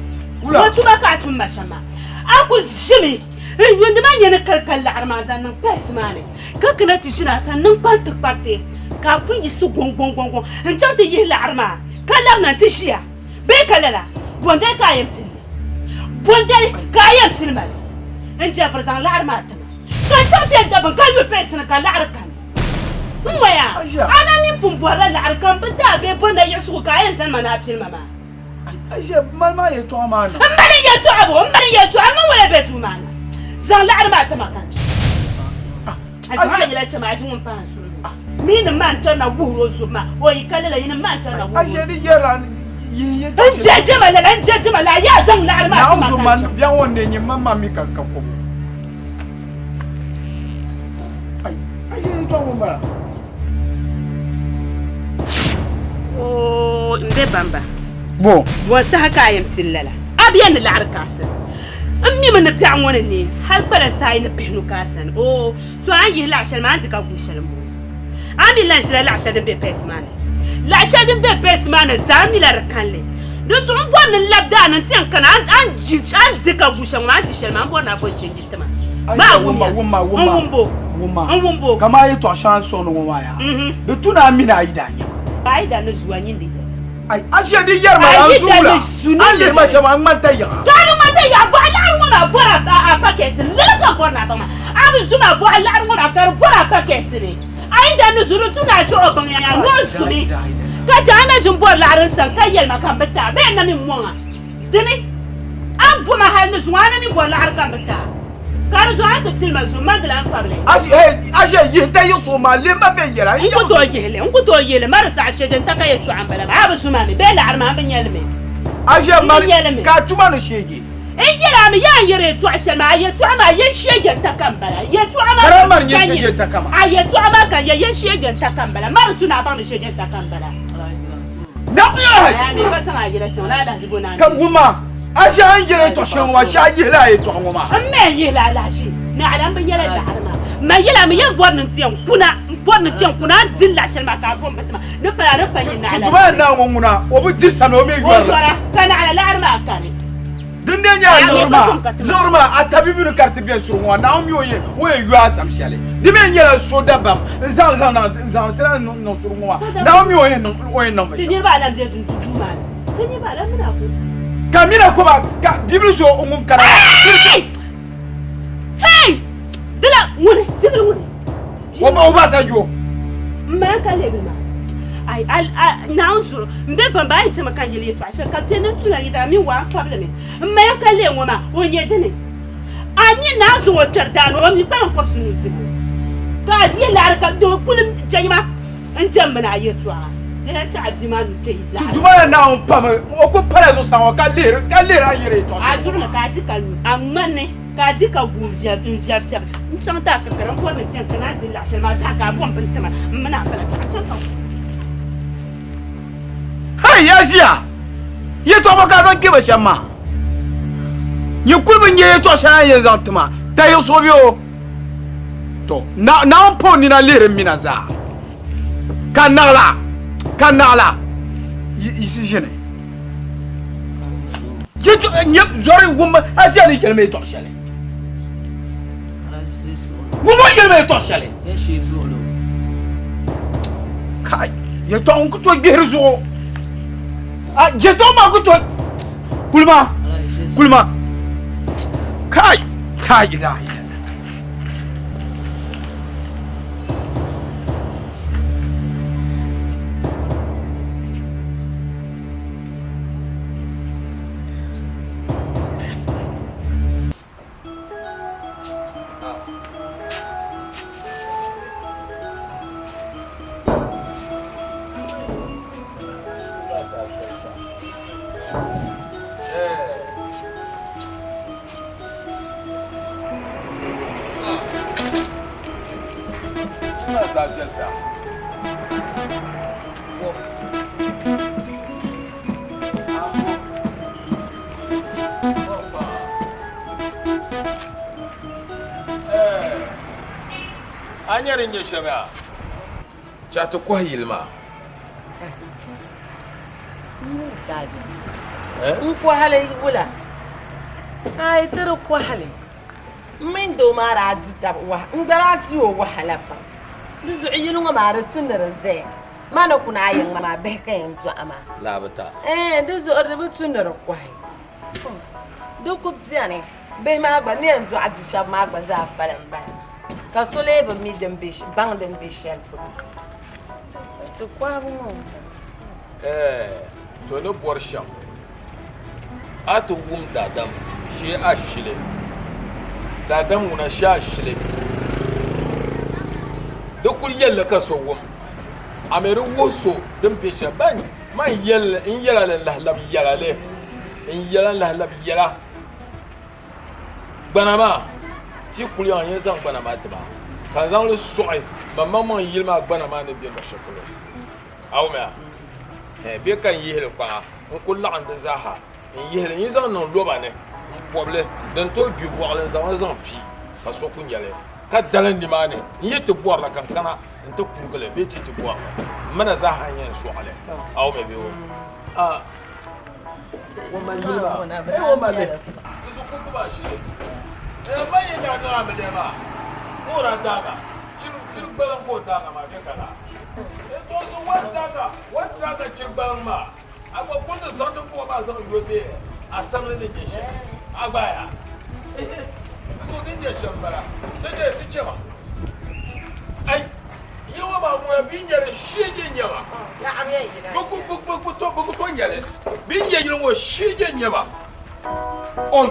Bo tuma ka a tum ma shɛm maa? A ku ʒimi n yundi ma nyɛ ni kalikali laɣiri maa zaŋ niŋ pɛs maa ni ka kana ti ʒini a sani niŋkpani ti kpariti ka a pun yiɣisi gɔŋgɔŋgɔŋgɔŋ n-chaŋ ti yihi laɣiri maa ka labina nti ʒiya bee ka lala bɔndali ka a yɛn pili li? Bɔndali ka a yɛn pili ma li? N jɛviri zaŋ laɣiri maa ti ma ka n chaŋ ti yɛn da bini ka yuli pɛs ni ka laɣiri kani. N ŋɔya a na mi pun bɔrila laɣiri ka m bi daa bee bɔnda yiɣisigu ka a yɛn zani ma ni a pili ma maa. Aisha, mali maa yɛltɔɣa maa niŋ. M mali yɛltɔɣa bɔ? M mali yɛltɔɣa m mini wala be duu maa ni. Zaŋ laɣiri maa ti ma ka n chɛ. A zaŋ a yɛla chɛ ma, a ʒi ŋun pahi n suli ŋɔ. Mi nim maa n-tɔri na wuhiri o zubu maa, o yi ka lala yinim maa n-tɔri na wuhiri o Aisha, di yɛrila yihi yɛltɔɣa N je dima lala, n je dima lala, yaa zaŋ laɣiri maa ti ma ka n chɛ. Biɛɣu ŋɔ n-neei nyini man maa mi ka ka kɔbu. Aisha, yɛltɔɣa bɔ m-bala? Oo, n be bamba. Bo? Bo saha ka a yɛn pili lala? A bi yɛn ni laɣiri ka a sani. M mimi ni piɛɣu ŋɔ ni neei hal kpalan saha yi ni pihinu ka a sani. Oo, so a ni yihi laɣ shɛli maa, a ni ti ka guui shɛli m-bɔŋɔ. A mi lan ʒila laɣ shɛli din be pɛs maa ni. Laɣ shɛli din be pɛs maa ni zaa m mila di kalinli. Di zuɣu m bɔri ni n lab daa ni nti yɛn kana a ni di ka guui shɛli ŋɔ maa, a ni di shɛli maa, m bɔri ni a bo n-chɛnji ti ma. Maa wumya. N wumbo. Wumma. N wumbo. Kamani yɛtɔɣ shɛŋa n sɔŋdi ŋɔ maa yaa. Di tu ni a mini a yidana nyɛ ma. A yidana ni zuwa nyin di yɛli. Ai, a ʒiya di yɛri ma la n zuɣu la. A lihiri ma shɛm a ŋmani ta yaɣa. To a bi ŋmani ta yaɣa bɔɣa laɣiri ŋɔ maa bɔri a pakɛti ni lala ka n bɔri ni a baŋ maa. A bi zu maa bɔɣa laɣiri ŋɔ maa ka di bɔri a pakɛti ni. A yi da ni zu di tu ni a chɛ o baŋ ya ni o zumi ka chɛ a na ʒini bɔri laɣiri n sani ka yɛli ma ka m bi ti a bee n na mi mɔŋ a dini. A ni bo ma hali ni zuŋɔ a na mi bɔri laɣiri ka m bi ti a ka di zuɣu a ni ti pili ma zuŋ ma di lan fabili. A ʒe yihi ta yiɣisi o maa lihi ma viɛnyɛla. N ku tooi yihi li, n ku tooi yihi li, ma di saɣi shɛ din ta ka yɛtɔɣa m-bala maa. A bi zu ma mi bee laɣiri maa m bi nya li mi. A ʒe M bi mani nya li mi. ka a tuma ni sheegi. N yɛl a mi yaa n yɛri yɛtɔɣa shɛli maa, a yɛtɔɣa maa yɛn sheegi n ta ka m-bala. Yɛtɔɣa maa Ka daa mani ka nyɛ nyɛ sheegi n ta ka maa. A yɛtɔɣa maa ka n yɛ yɛn sheegi n ta ka m-bala. Ma di tu ni a baŋ ni sheegi n ta ka m-bala. Naɣila! A mi ka zaŋ a yɛla chaŋ ni alahiʒi bo ni a Ka ni. wumma, a ʒe a ni yɛli yɛtɔɣ shɛli ŋɔ maa, shee a yihila a yɛtɔɣa ŋɔ maa. M mi n yihila alahiʒi, naɣila m bi nyɛla laɣiri maa. Ma yɛli a mi yɛn bɔri ni n ti yɛn kuna, m bɔri ni n ti yɛn kuna, a ni di laɣ shɛli maa ka a bom bi ti ma, di pala di pa nyɛ naɣila. Tuntuma naa ŋɔ ŋuna, o bi diri samli, o mi O yɔri li. yɔra, ka naɣila laɣiri maa kani. Din dee nyɛla liɣiri maa, liɣiri maa a tabibi ni ka di ti beni suri ŋɔ maa, Naawuni mi o yɛn o yɛn yo a sam shɛli. Di mi nyɛla so dabam n zaŋ li zaŋ niŋ n zaŋ li ti lahi niŋ suri ŋɔ maa, Naawuni mi o yɛn niŋ o yɛn niŋ Ti binshɛɣu. niriba alam be dundun duu maa ni. Ti niriba alam mini a ko. Ka mina ko ba ka bibili so ŋun kana maa. Hey! Hey! Dila ŋuni bibili ŋuni. O ba o ba sa yo. M ma ka lebi maa. Ai al a Naawuni zuɣu m be bamba a yi chɛ ma ka n yɛli yɛtɔɣa shɛli ka ti ni tula yi daa mini waa n fabili mi. M ma ya ka lee ŋɔ maa o nyɛ dini? A mi Naa zaŋ o kpɛri daa ni o mi kpalim kɔbisi nuu dibu ka a yi laɣiri ka doo kuli chɛnyima n jɛm mini a yɛtɔɣa di lahi chɛ a bia maa nuu kpɛ yi laɣiri. Tuntuma la Naawuni pam o ku pala zuɣusaa ŋɔ ka lihiri ka lihiri a ni yɛri yɛtɔɣa A shɛli zuɣu ni ka a di ka nyu a ŋmani ka a di ka gu n viɛri piɛbi n chaŋ ti a kakara n bɔri ni n ti ni a di laɣ shɛli maa zaa ka a bom bini ti ma m mini a pala chaɣ chaŋ ka Hei ya ʒiya yɛtɔɣa bɔ ka a zaŋ kpɛ ba shɛm maa nyin kuli bi nyɛ yɛtɔɣa shɛli a ni yɛn zaŋ ti ma tayiɣisigu bɛ o to Naawuni pa o nina lihiri m mina zaa ka naɣila ka naɣila yiɣisi ʒini nyɛ zɔri wum a ʒiya ni yɛlimi yɛtɔɣa shɛli wum o yɛlimi yɛtɔɣa shɛli kai yɛtɔɣa n ku tooi gbihiri zuɣu a yɛtɔɣa maa ku tooi kulima kulima kai kai ilahi A nyɛ din nyɛ shɛm yaa chɛ a ti kɔhi yili maa. N kɔhili wula? Aai ti di kɔhili. M mini doo maa daa di tab wahala. N gba daa di o wahala pam. Di zuɣu yili ŋɔ maa di tu ni di zaya. Ma ni kuni a yiŋ maa bihi ka yɛn dɔɣi maa. Laabita. Ɛɛn, di zuɣu di bi tu ni di kɔhi. Di ku beni, bihi maa gba ni yɛn dɔɣi bi shɛba maa gba zaa fali m-bala. Ka so lee bi mi din be baŋ din be shɛli polo. Ti kɔhibu ŋɔ m-bala. Ɛɛn, to ni bɔri shɛm, a ti wum daadam shee a shili, daadam ŋuna shee a shili. Di kuli yɛlli ka so wum, a mi di wuhi so din be shɛli. Ban man yɛlli n yɛla li n-lahi labi yɛla li, n yɛla n-lahi labi yɛla. Gbana maa, ti kuli yaŋ yɛn zaŋ gbana maa ti ma ka n zaŋ li sɔɣi man maŋmaŋ yili maa gbana maa ni be luɣ shɛli polo. A wumya? Ɛɛn, bee ka n yihi li kpaŋa n-kul laɣim di zaaha n-yihi li n-zaŋ niŋ loba ni m-pɔbi li din tooi gbi bɔɣili n-zaŋ li zaŋ pi ka so ku nya li, ka dalim nimaani n-yi ti bɔri li ka n kana nti kurigi li bee ti ti bɔri li m mina zaaha n-yɛn sɔɣi li. A wumya bee o? A o mali yili maa bee o mali li? Di zuɣu kuku maa shee. Ɛɛn, man yi daa niŋ a miliya maa ka o daa daag a, chiri gbaliŋ ka o daag a maa bee ka laa? ti zaŋ din bɔŋɔ maa zaŋ yo bee a samli ni nyɛ shɛm. A gbaaya. Di zuɣu din nyɛ shɛm m-bala. Ti dee ti chɛ ma. Ai, yi ŋɔ maa ŋuna bɛ nyɛ di shee je n-nyɛ ma. Bɛ ku, bɛ, bɛ ku to, bɛ ku to nyɛ li. Bɛ nyɛ yili ŋɔ shee je n-nyɛ ma. Oi!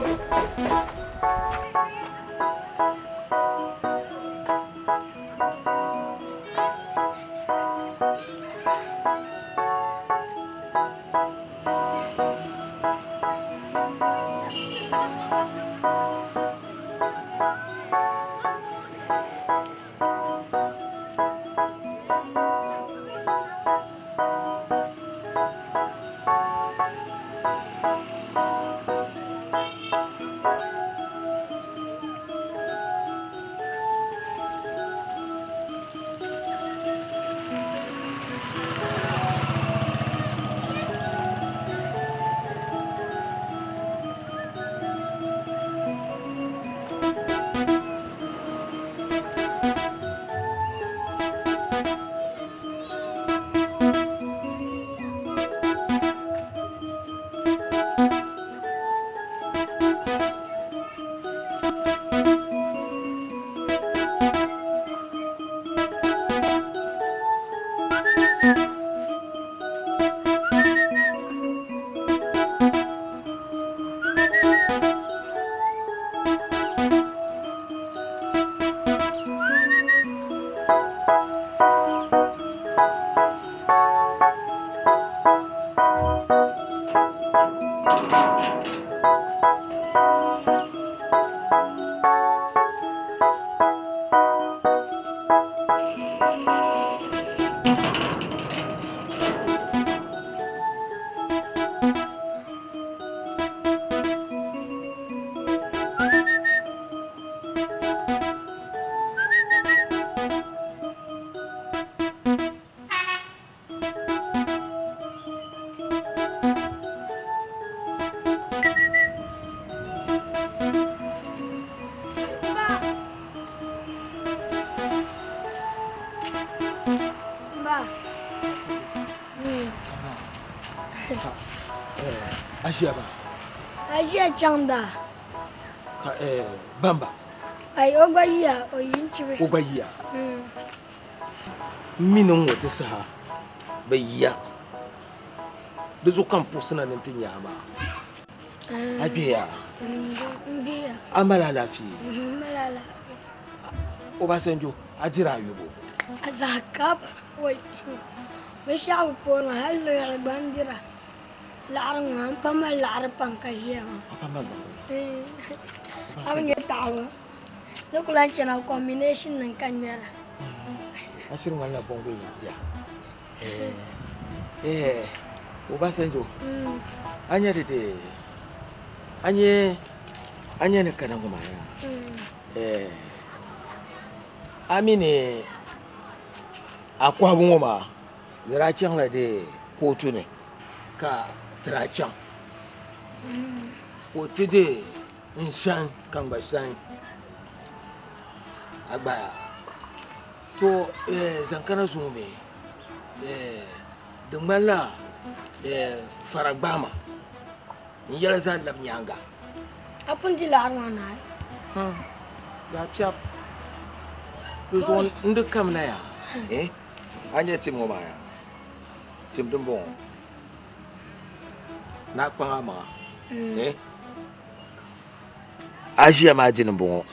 A ʒiya ba? A ʒiya chaŋ daa. Ka bamba? Ai, o gba yiya, o yi n-chibi. O gba yiya? M mi ni ŋ-ŋɔ ti saha bɛ yiya. Di zuɣu ka m puɣisina ni n-ti nya a maa. A gbiɛya? M gbiɛya. A mali alaafee? M mali alaafee. Obasanjo, a diri a yubu? A zaɣ kap, wai. Binshɛɣu bi pooi ma, hali liɣiri gba n dira. Laɣiri ŋɔ maa, m pa mali laɣiri pam ka ʒiya maa. A pa mali laɣiri? A bi nya taɣibu. Ni ku lahi chana combination nim ka ŋmɛra. A shiri ŋmanila bɔŋgo yin bia. Obasanjo, a nya di dee, a nya, a nya ni kana ŋɔ maa yaa. A mi ni a kɔhibu ŋɔ maa, di daa chaŋla dee kootu ni ka ti daa chaŋ. Ka o ti dee n shani ka n gba shani a gbaya. To zaŋ kana zuŋɔ mi, di ŋmanila fara gbaama n yɛla zaa labi nyaaŋa. A pun di laɣiri maa naai? Zaɣ piɛb. Di zuɣu n di kamina yaa. A nya tim ŋɔ maa yaa? Tim din bɔŋɔ. Ni a kpaŋ a maŋa. A ʒiya maa dini m-bɔŋɔ.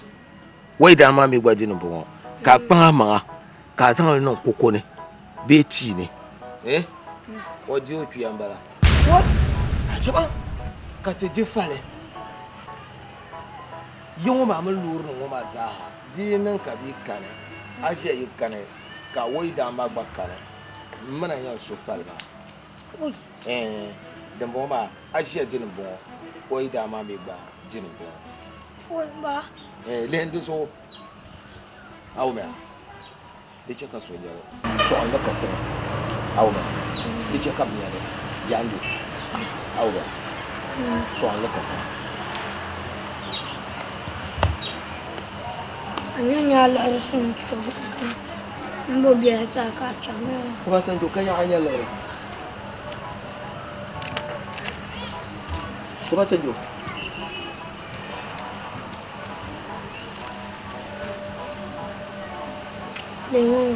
Wɛda maa mi gba dini m-bɔŋɔ. Ka a kpaŋ a maŋa ka a zaŋ li niŋ koko ni bee tii ni. O di o kpiya m-bala. Achiba ka ti di fali. Yi ŋɔ maa mini loori ŋɔ maa zaaha di yi niŋ ka bɛ yi kani, a ʒiya yi kani ka wɛda maa gba kani, m mi na yɛn su fali maa. Dimbɔŋɔ maa a ʒiya dini m-bɔŋɔ, wɛda maa mi gba dini m-bɔŋɔ. Lihi di zuɣu a wumya di chɛ ka so nya li sɔɣinli ka tiŋa a wumya di chɛ ka bɛ nya li yaando a wumya sɔɣinli ka tiŋa. A nya ni a liɣiri suŋ so m bo biɛla ti a ka a chaŋ. Obasanjo ka yaɣa nya liɣiri. Obasanjo. Leemu.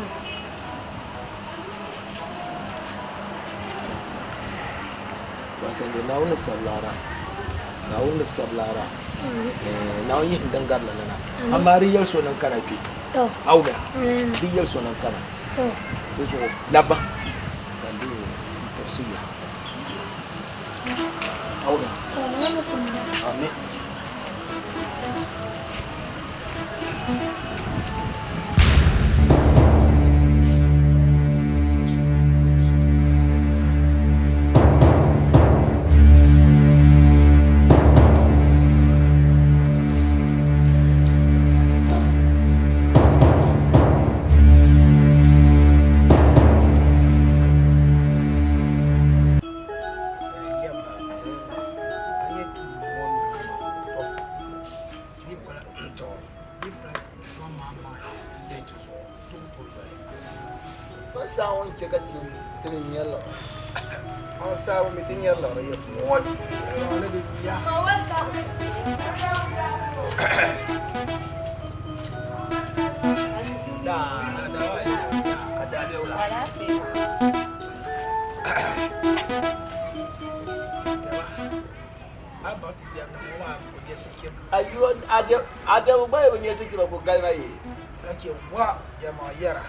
Obasanjo, Naawuni ni sabi laara. Naawuni ni sabi laara. Naawuni yihi din garili ni na. Amaa di yɛli so ni n kana kpe. A wumya? Di yɛli so ni n kana. Di zuɣu labba ka n dii n-tibisi ya. A wumya? Amin. Adamu gba yi bi nyɛ sikiro ku galima yi. Ka chɛ wa yɛlimaŋ yɛra.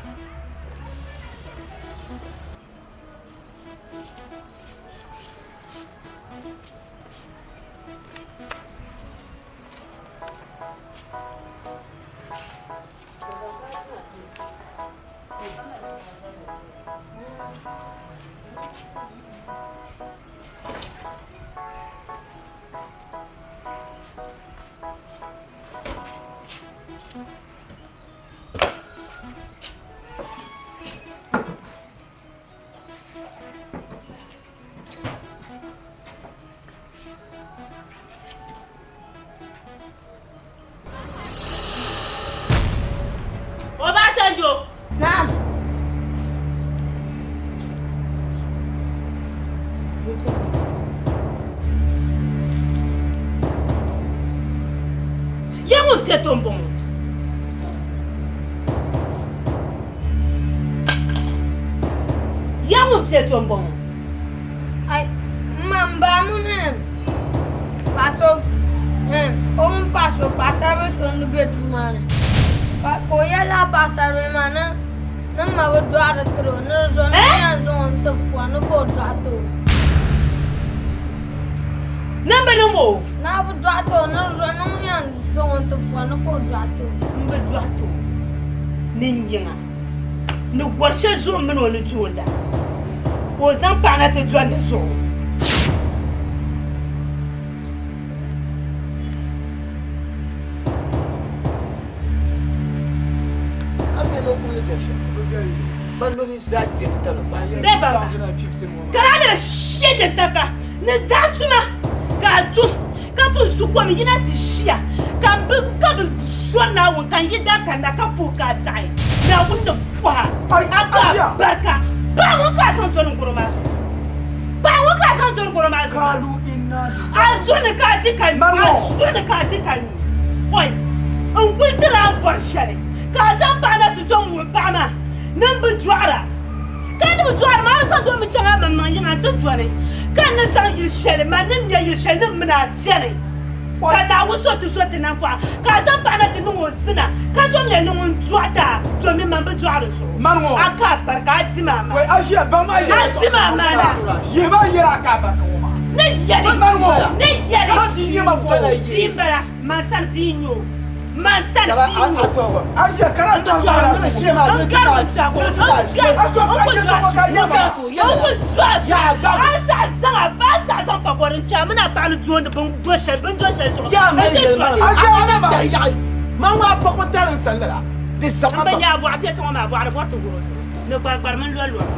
Obasanjo. Naam. Ya ŋun piɛ to m-bɔŋɔ. Ya ŋun piɛ to m-bɔŋɔ. Ai, ma m ba mini paɣa so o mini paɣa so paɣasaribili so n-di be duu maa ni ka o yɛli lala paɣasaribili maa ni ni m ma bi dɔɣiri tiri o ni di zuɣu ni o yɛn zaŋ o n-ti pua ni ka o dɔɣi ti o. Ni m bi niŋ o? Ni a bi dɔɣi ti o ni di zuɣu ni ŋun yɛn zaŋ o n-ti pua ni ka o dɔɣi ti o. M bi dɔɣi ti o ni n yiŋa ni gɔri shɛli zuɣu m mini o ni doonda ka o zaŋ paɣa na ti dɔni di zuɣu. Ka daa lala shia din taka ni daa tuma ka a tum ka pun su kom yina ti ʒiya ka m bi ka bi zɔri Naawuni ka n yi daa kanna ka puhi ka a saɣi Naawuni ni bɔha a ka barika paɣa ŋɔ ka a zaŋ doli n gɔro maa zuɣu paɣa ŋɔ ka a zaŋ doli gɔro maa zuɣu a zɔni ka a di ka nyu a zɔni ka a di ka nyu oi n kuli tiri a ni bɔri shɛli ka a zaŋ paɣa na ti dɔŋ wuhi paɣa maa ni m bi dɔɣira ka ni bi dɔɣiri ma a ni zaŋ dɔmi chaŋ a maŋmaŋ yiŋa nti dɔni ka n ni zaŋ yili shɛli man ni nya yili shɛli ni m mini a beni ka Naawuni so ti zo ti nampɔɣu ka a zaŋ paɣa na ti niŋ o zina ka dom yɛli ni ŋun dɔɣita a domi man bi dɔɣiri zuɣu a ka a barika a dim a maana a dim a maana ni yɛli ni yɛli bia m-bala man sani bia n-nyɛ o man sani bia n-nyɛ o n gari n tɔhigu n gari n ku zo a su n ku zo a su a zaɣ zaŋ a a zaɣ zaŋ pakɔri n-kpe a mini a paɣa ni dooni bin do shɛli bin do shɛli zuɣu n ti dɔni n bi nya a bɔɣa piɛti ŋɔ maa bɔɣiri bɔri ti wuhi o zuɣu ni gbarigbar mini lɔrilɔri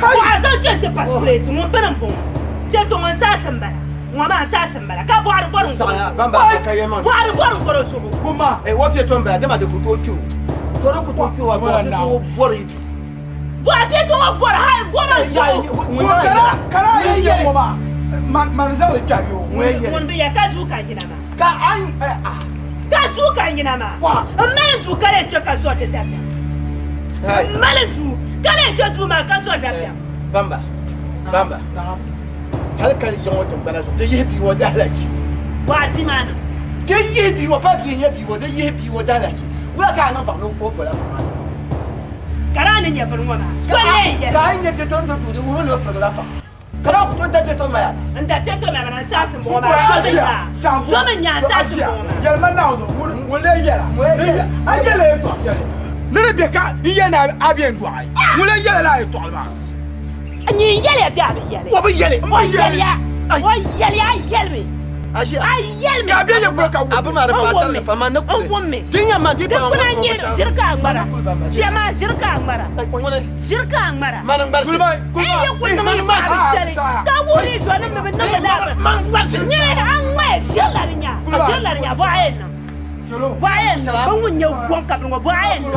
maa bɔɣa zaŋ kpe nti pa sipireti ŋun bini m-bɔŋɔ piɛti ŋɔ n saɣisi m-bala ŋɔ maa n saɣisi m-bala ka bɔɣiri bɔri n gɔri zuɣu bɔɣiri bɔri n gɔri zuɣu bɔɣa piɛti ŋɔ bɔri hali gɔri zuɣu Man man zaŋli kpɛhi o. Ŋun bi ya ka duu ka yina maa. Ka a Ka duu ka yina maa. N mali duu ka lee chɛ ka zɔri di dabiɛm. N mali duu ka lee chɛ duu maa ka zɔri dabiɛm. Bamba, bamba. Hali ka yiŋ o tiŋgbana zuɣu, di yihi bia ŋɔ dahilachi. Waati maa niŋ. Di yihi bia ŋɔ, pa bia n-nyɛ bia ŋɔ, di yihi bia ŋɔ dahilachi. Wula ka a niŋ baŋ ni o bola paɣa maa? Ka daa ni nyɛ bini ŋɔ maa, so n-lee yɛli. Ka a yi nya piɛtɔ n-do duu, di wuhimi ni o pirigila paɣa. Ka daa ku tooi da piɛtɔ maya. N da piɛtɔ maya mana n saɣisi m-bɔŋɔ maa, so mi nya a, so mi nya a n saɣisi m-bɔŋɔ maa. Yɛlima Naawuni, ŋun lee yɛla, a yɛla yɛtɔɣ shɛli ni di be ka n yɛli ni a be n-dɔɣi, ŋun lee yɛla lala yɛtɔɣili maa. Nyin yɛliya bee a bi yɛli? O bi yɛli. O yɛliya, o yɛliya, a yɛlimi. A yɛlimi. Ka a be nyɛ kuli ka wummi. A bi maa di paai tarili pam, man ni kuli. N wummi. Di nya man di Di paai kpuna ŋɔ n-nyɛ ʒiri ka a ŋmara. Bia maa ʒiri ka a ŋmara. Ʒiri ka a ŋmara. Man n gbarisi. N yi ku niŋ yi paɣaba shɛli ka wuhi yi zɔnim ni bɛ niŋmi lala nyɛ a ŋmaya ʒiri la di nya. Ʒiri la di nya bɔɣa yɛn niŋ. Bɔɣa yɛn niŋ. Bɛ ŋun nyɛ gɔŋ ka bini ŋɔ bɔɣa yɛn niŋ.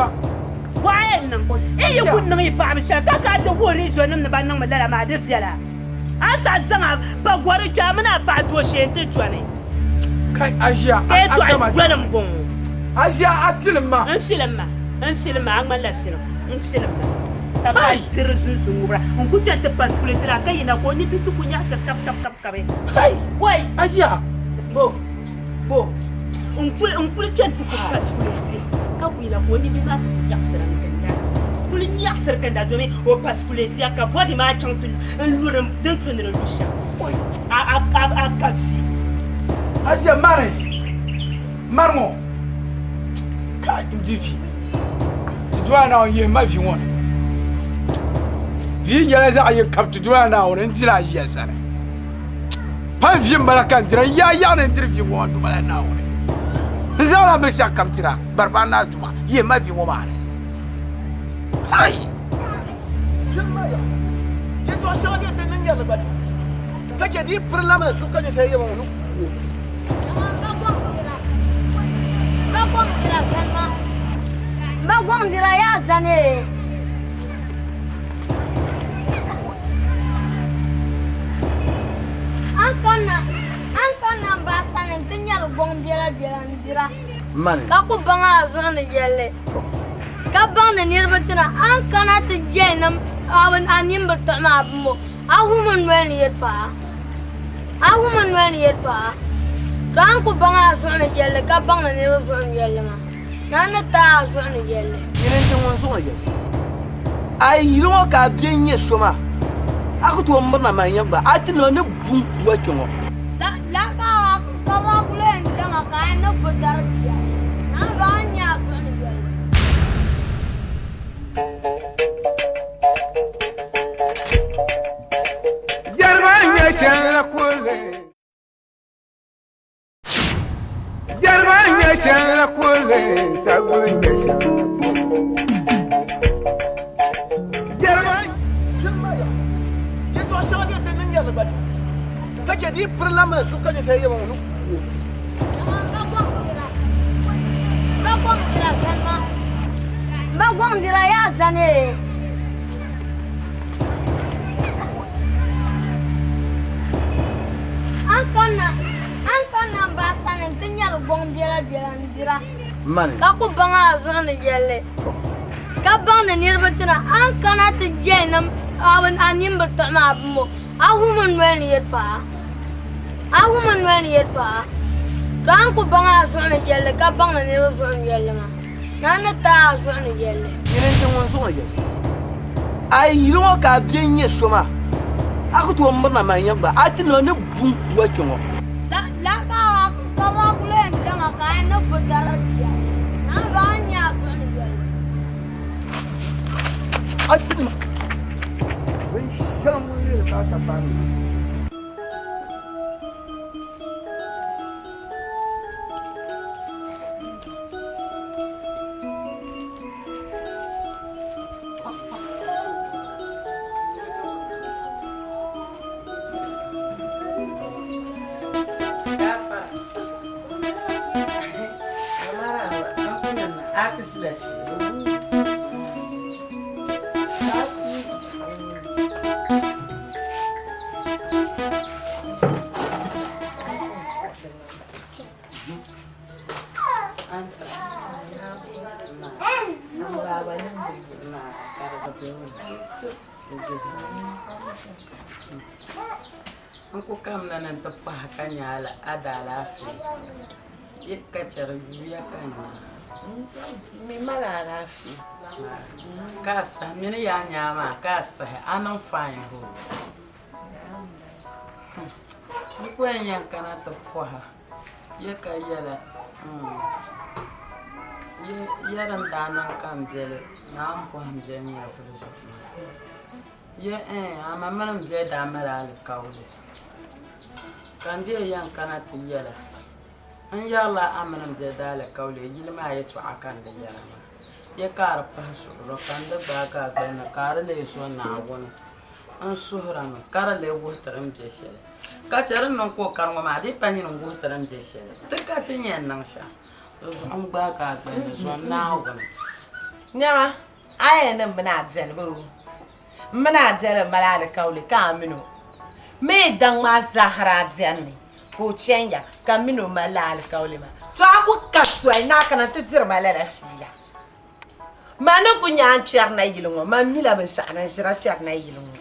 Bɔɣa yɛn niŋ. N yi ku niŋ yi paɣaba shɛli ka ka ti wuhiri yi zɔnim ni ban niŋmi lala maa di viɛla. A ni saɣi zaŋ a ba gɔri kpe a mini a paɣa dooshee nti dɔni. Kai, a ʒiya, Ka yɛtɔɣa yoli m-bɔŋɔ. A ʒiya, a filim ma. N filim ma, n filim ma, a ŋmanila filim, n filim ma. Ka bɛ diri zunzun ŋubira. N ku kpe ti pa sukuliti la ka yina ka o nibia ti ku nyaɣisiri kabi kabi kabi kabi. Wai! A ʒiya. Bo, bo, n kuli, n kuli kpe nti ku pa sukuliti ka ku yina ka o nibia maa ti ku nyaɣisira n-ginda. Kuli nyaɣisiri ginda domi o pa sukulitiya ka bɔdi maa chaŋ ti n-luri din tu ni di lu shɛm. A, a, a, a kabisi. A ʒiya mari, mari ŋɔ. Kai, n di vi. Ti Duuma Naawuni yihi ma vi ŋɔ ni. Vi nyɛla zaɣ yini ka ti Duuma Naawuni n diri a ʒiya sani. Pa n vi m-bala ka n dira, n yaa yaɣi ni n diri vi ŋɔ n Duuma la Naawuni. N zaŋla binshɛɣu kam tira, bariba naa Duuma, yihi ma vi ŋɔ maa ni. Hai! Yɛtɔɣ shɛŋa bɛ ti niŋ yɛli gba ti, ka chɛ di yi piri la man suhu ka nyɛ shɛli yɛma ŋɔ ni ku o. Ba gɔŋ dira sani maa. Ba gɔŋ dira yaa sani. An kanna an kanna n ba sani n ti nyɛri gɔŋ biɛla biɛla n dira. Ka ku baŋ a zuɣu ni yɛlli. Ka baŋ ni niriba ti na, a ni kana ti jɛli a nini bi tiɣi maa bimbo, a wum n noli ni yɛtɔɣa? A wum n noli ni yɛtɔɣa? To a ni ku baŋ a zuɣu ni yɛlli ka baŋ ni niriba zuɣu ni yɛlli maa, ni a ni taai a zuɣu ni yɛlli. Nyini n-ti ŋun zuɣu ni yɛlli. A yi yili ŋɔ ka a bia n-nyɛ so maa, a ku tooi mirina man ya gba, a ti niŋ ni bum kuwa kpe ŋɔ. Lala ka a kul yɛn daŋa ka a ni bi dari bia, naanzuhi a ni nya a zuɣu ni yɛlli. Jɛriba n-nyɛ chɛli kuli. Jɛriba n-nyɛ chɛli kuli, saguli n-nyɛ chɛli kuli. Jɛriba. Yɛtɔɣ shɛŋa bɛ ti niŋ yɛli gba ti, ka chɛ di yi piri la man suhu ka nyɛ shɛli yɛma ŋɔ ni ku o. Ba gɔŋ dira sani maa. Ba gɔŋ dira yaa sani. An kanna an kanna n ba sani nti nyɛri gɔŋ biɛla biɛla n dira. Ka ku baŋ a zuɣu ni yɛlli. Ka baŋ ni niriba ti na a ni kana ti jɛli a nini bi tiɣi maa bimbo a wum n noli ni yɛtɔɣa. A wum n noli ni yɛtɔɣa. To a ni ku baŋ a zuɣu ni yɛlli ka baŋ ni niriba zuɣu ni yɛlli maa ni a ni taai a zuɣu ni yɛlli. Nyini n-ti ŋun zuɣu ni yɛlli. A yi yili ŋɔ ka a bia n-nyɛ so maa, a ku tooi mirina man ya gba, a ti niŋ ni bum kuwa kpe ŋɔ. Lala ka a kul yɛn daŋa ka a ni bi dari bia, naanzuhi a ni nya a zuɣu ni yɛlli. A ti niŋ binshɛli ŋun yɛli ka a ka paai mi. N ku kamina ni n ti pɔhi ka nya a daalaafee. Yi ka chɛ di yuuya ka n nya. M mi mali alaafee. Ka a sahi mini yaa nyaa maa ka a sahi a niŋ fine hoo. N ku yɛn yɛn kana ti pɔha yi ka yɛla ya din daa niŋ ka m beli naa m pɔhim bɛ nyɛvuli zuɣu maa. Ye ɛɛn, a ma mini m bia daa mali alikauli, ka n dii yɛn kana ti yɛl a, N yɛrila a mini m bia daalikauli yili maa yɛtɔɣa ka n di yɛra maa. Ye ka a di pahi suɣilo ka n di gbaag a gbali ni ka a di leei zo Naawuni. N suhirimi ka di leei wuhi ti din be shɛli, ka chɛ di ni niŋ ka o kari ŋɔ maa di pa nyini n-wuhi ti din be shɛli. Ti ka ti ni yɛn niŋ shɛm, di zuɣu n gbaag a gbali ni zo Naawuni. Nɛma, A yɛn ni m mini a biɛli bee? M mini a biɛli m-mali alikauli ka a min o mi daŋ maa zahira a bɛni mi ka o chani ya ka m min o malila alikauli maa. So a ku ka soli ni a kana nti diri ma lala fiila. Man ni ku nya a ni kpɛri nayili ŋɔ, man mila binshɛɣu ni n ʒira kpɛri nayili ŋɔ.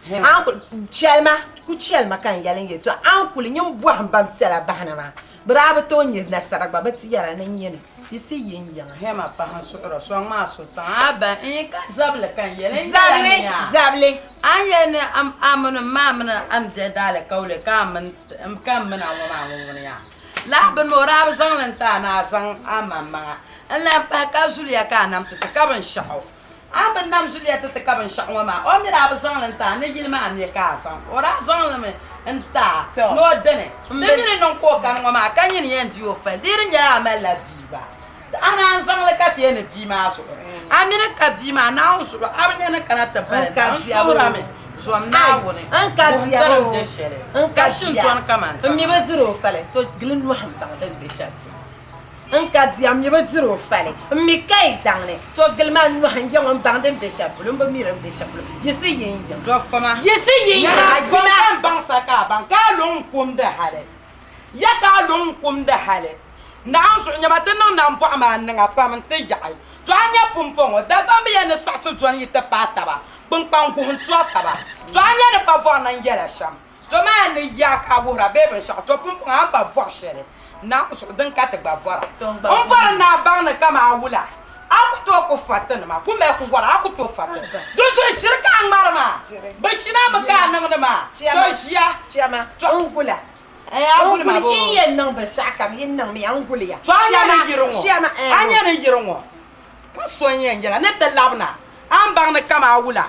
A ni kul chɛli ma, ku chɛli ma ka n yɛli n yɛtɔɣa, a ni kuli nyin bɔhim ban piɛla bahina maa, bɛ daa bi tooi nya nasara gba, bɛ ti yɛra ni n nyɛ ni Yisi yi n yiŋa. Hɛma paɣa n suɣira sɔŋ maa so tiŋa a ba n yi ka zabili ka n yɛli n Zabili, zabili. A ni yɛli ni a mini m ma mini a ni bɛ daalikauli ka a mini ka m mini a ŋɔ maa ŋun ŋuni yaa. Lala bini maa o daa bi zaŋ li n-ti a ni a zaŋ a maŋmaŋa n-lan pahi ka zuliya ka a nam ti ti ka binshɛɣu. A ni bi nam zuliya ti ti ka binshɛɣu ŋɔ maa, o mi daa bi zaŋ li n-ti a ni yili maa me ka a zaŋ. O daa zaŋ li mi n-ti a ni o dini. Di mi ni niŋ ka o kani ŋɔ maa ka nyini yɛn di o fali, di yi di nyɛla a malila bia gba, a naan zaŋ li ka ti yɛn ni bia maa zuɣu. A mi ni ka bia maa, Naawuni zuɣu a bi nya ni kana ti bali ma. N suhir a mi, zom Naawuni, wuhi ti din be shɛli, ka shintɔni kaman N mi bi diri o fali, to gili nɔhi m-baŋ din be shɛli polo. N ka bia, m mi bi diri o fali. M mi ka yi daŋ ni to gili ma n nɔhi n ya ŋɔ m baŋ din be shɛli polo, m bi mi din be shɛli polo. Yiɣisi yi n yiŋ. Dɔfama. Yiɣisi yi n yiŋ a Yɛla yina. ka n baŋ sa ka a baŋ ka a luŋ n kumdi hali. Ya ka a luŋ n kumdi hali. Naawuni zuɣu nyama ti niŋ nambɔɣu maa n-niŋ a pam nti yaɣi. To a nya pumpɔŋɔ, Dagbaŋ bi yɛn ni saɣisi dɔni yi ti paai taba, kpunkpaŋ guhi n-tɔri taba. To a nya ni pa bɔri ni n yɛla shɛm. To maa ni yaa ka a wuhira bee binshɛɣu, to pumpɔŋɔ a ni pa bɔri shɛli Naawuni zuɣu, din ka ti gba bɔra. M bɔri ni a baŋ ni kaman a wula, a ku tooi ku fa tinima, ku mali ku wɔra, a ku tooi fa ti. Di zuɣu ʒiri ka a ŋmari maa, bɛ shinami ka a niŋdi maa, to ʒiya. Chiama, n gula. A guli ma boo. N yɛn niŋ binshɛɣukam, yi niŋmiya, n guliya. To a nya ni yiri ŋɔ, a nya ni yiri ŋɔ. Ka so n-yɛn yɛla ni ti labina, a ni baŋ ni kaman a wula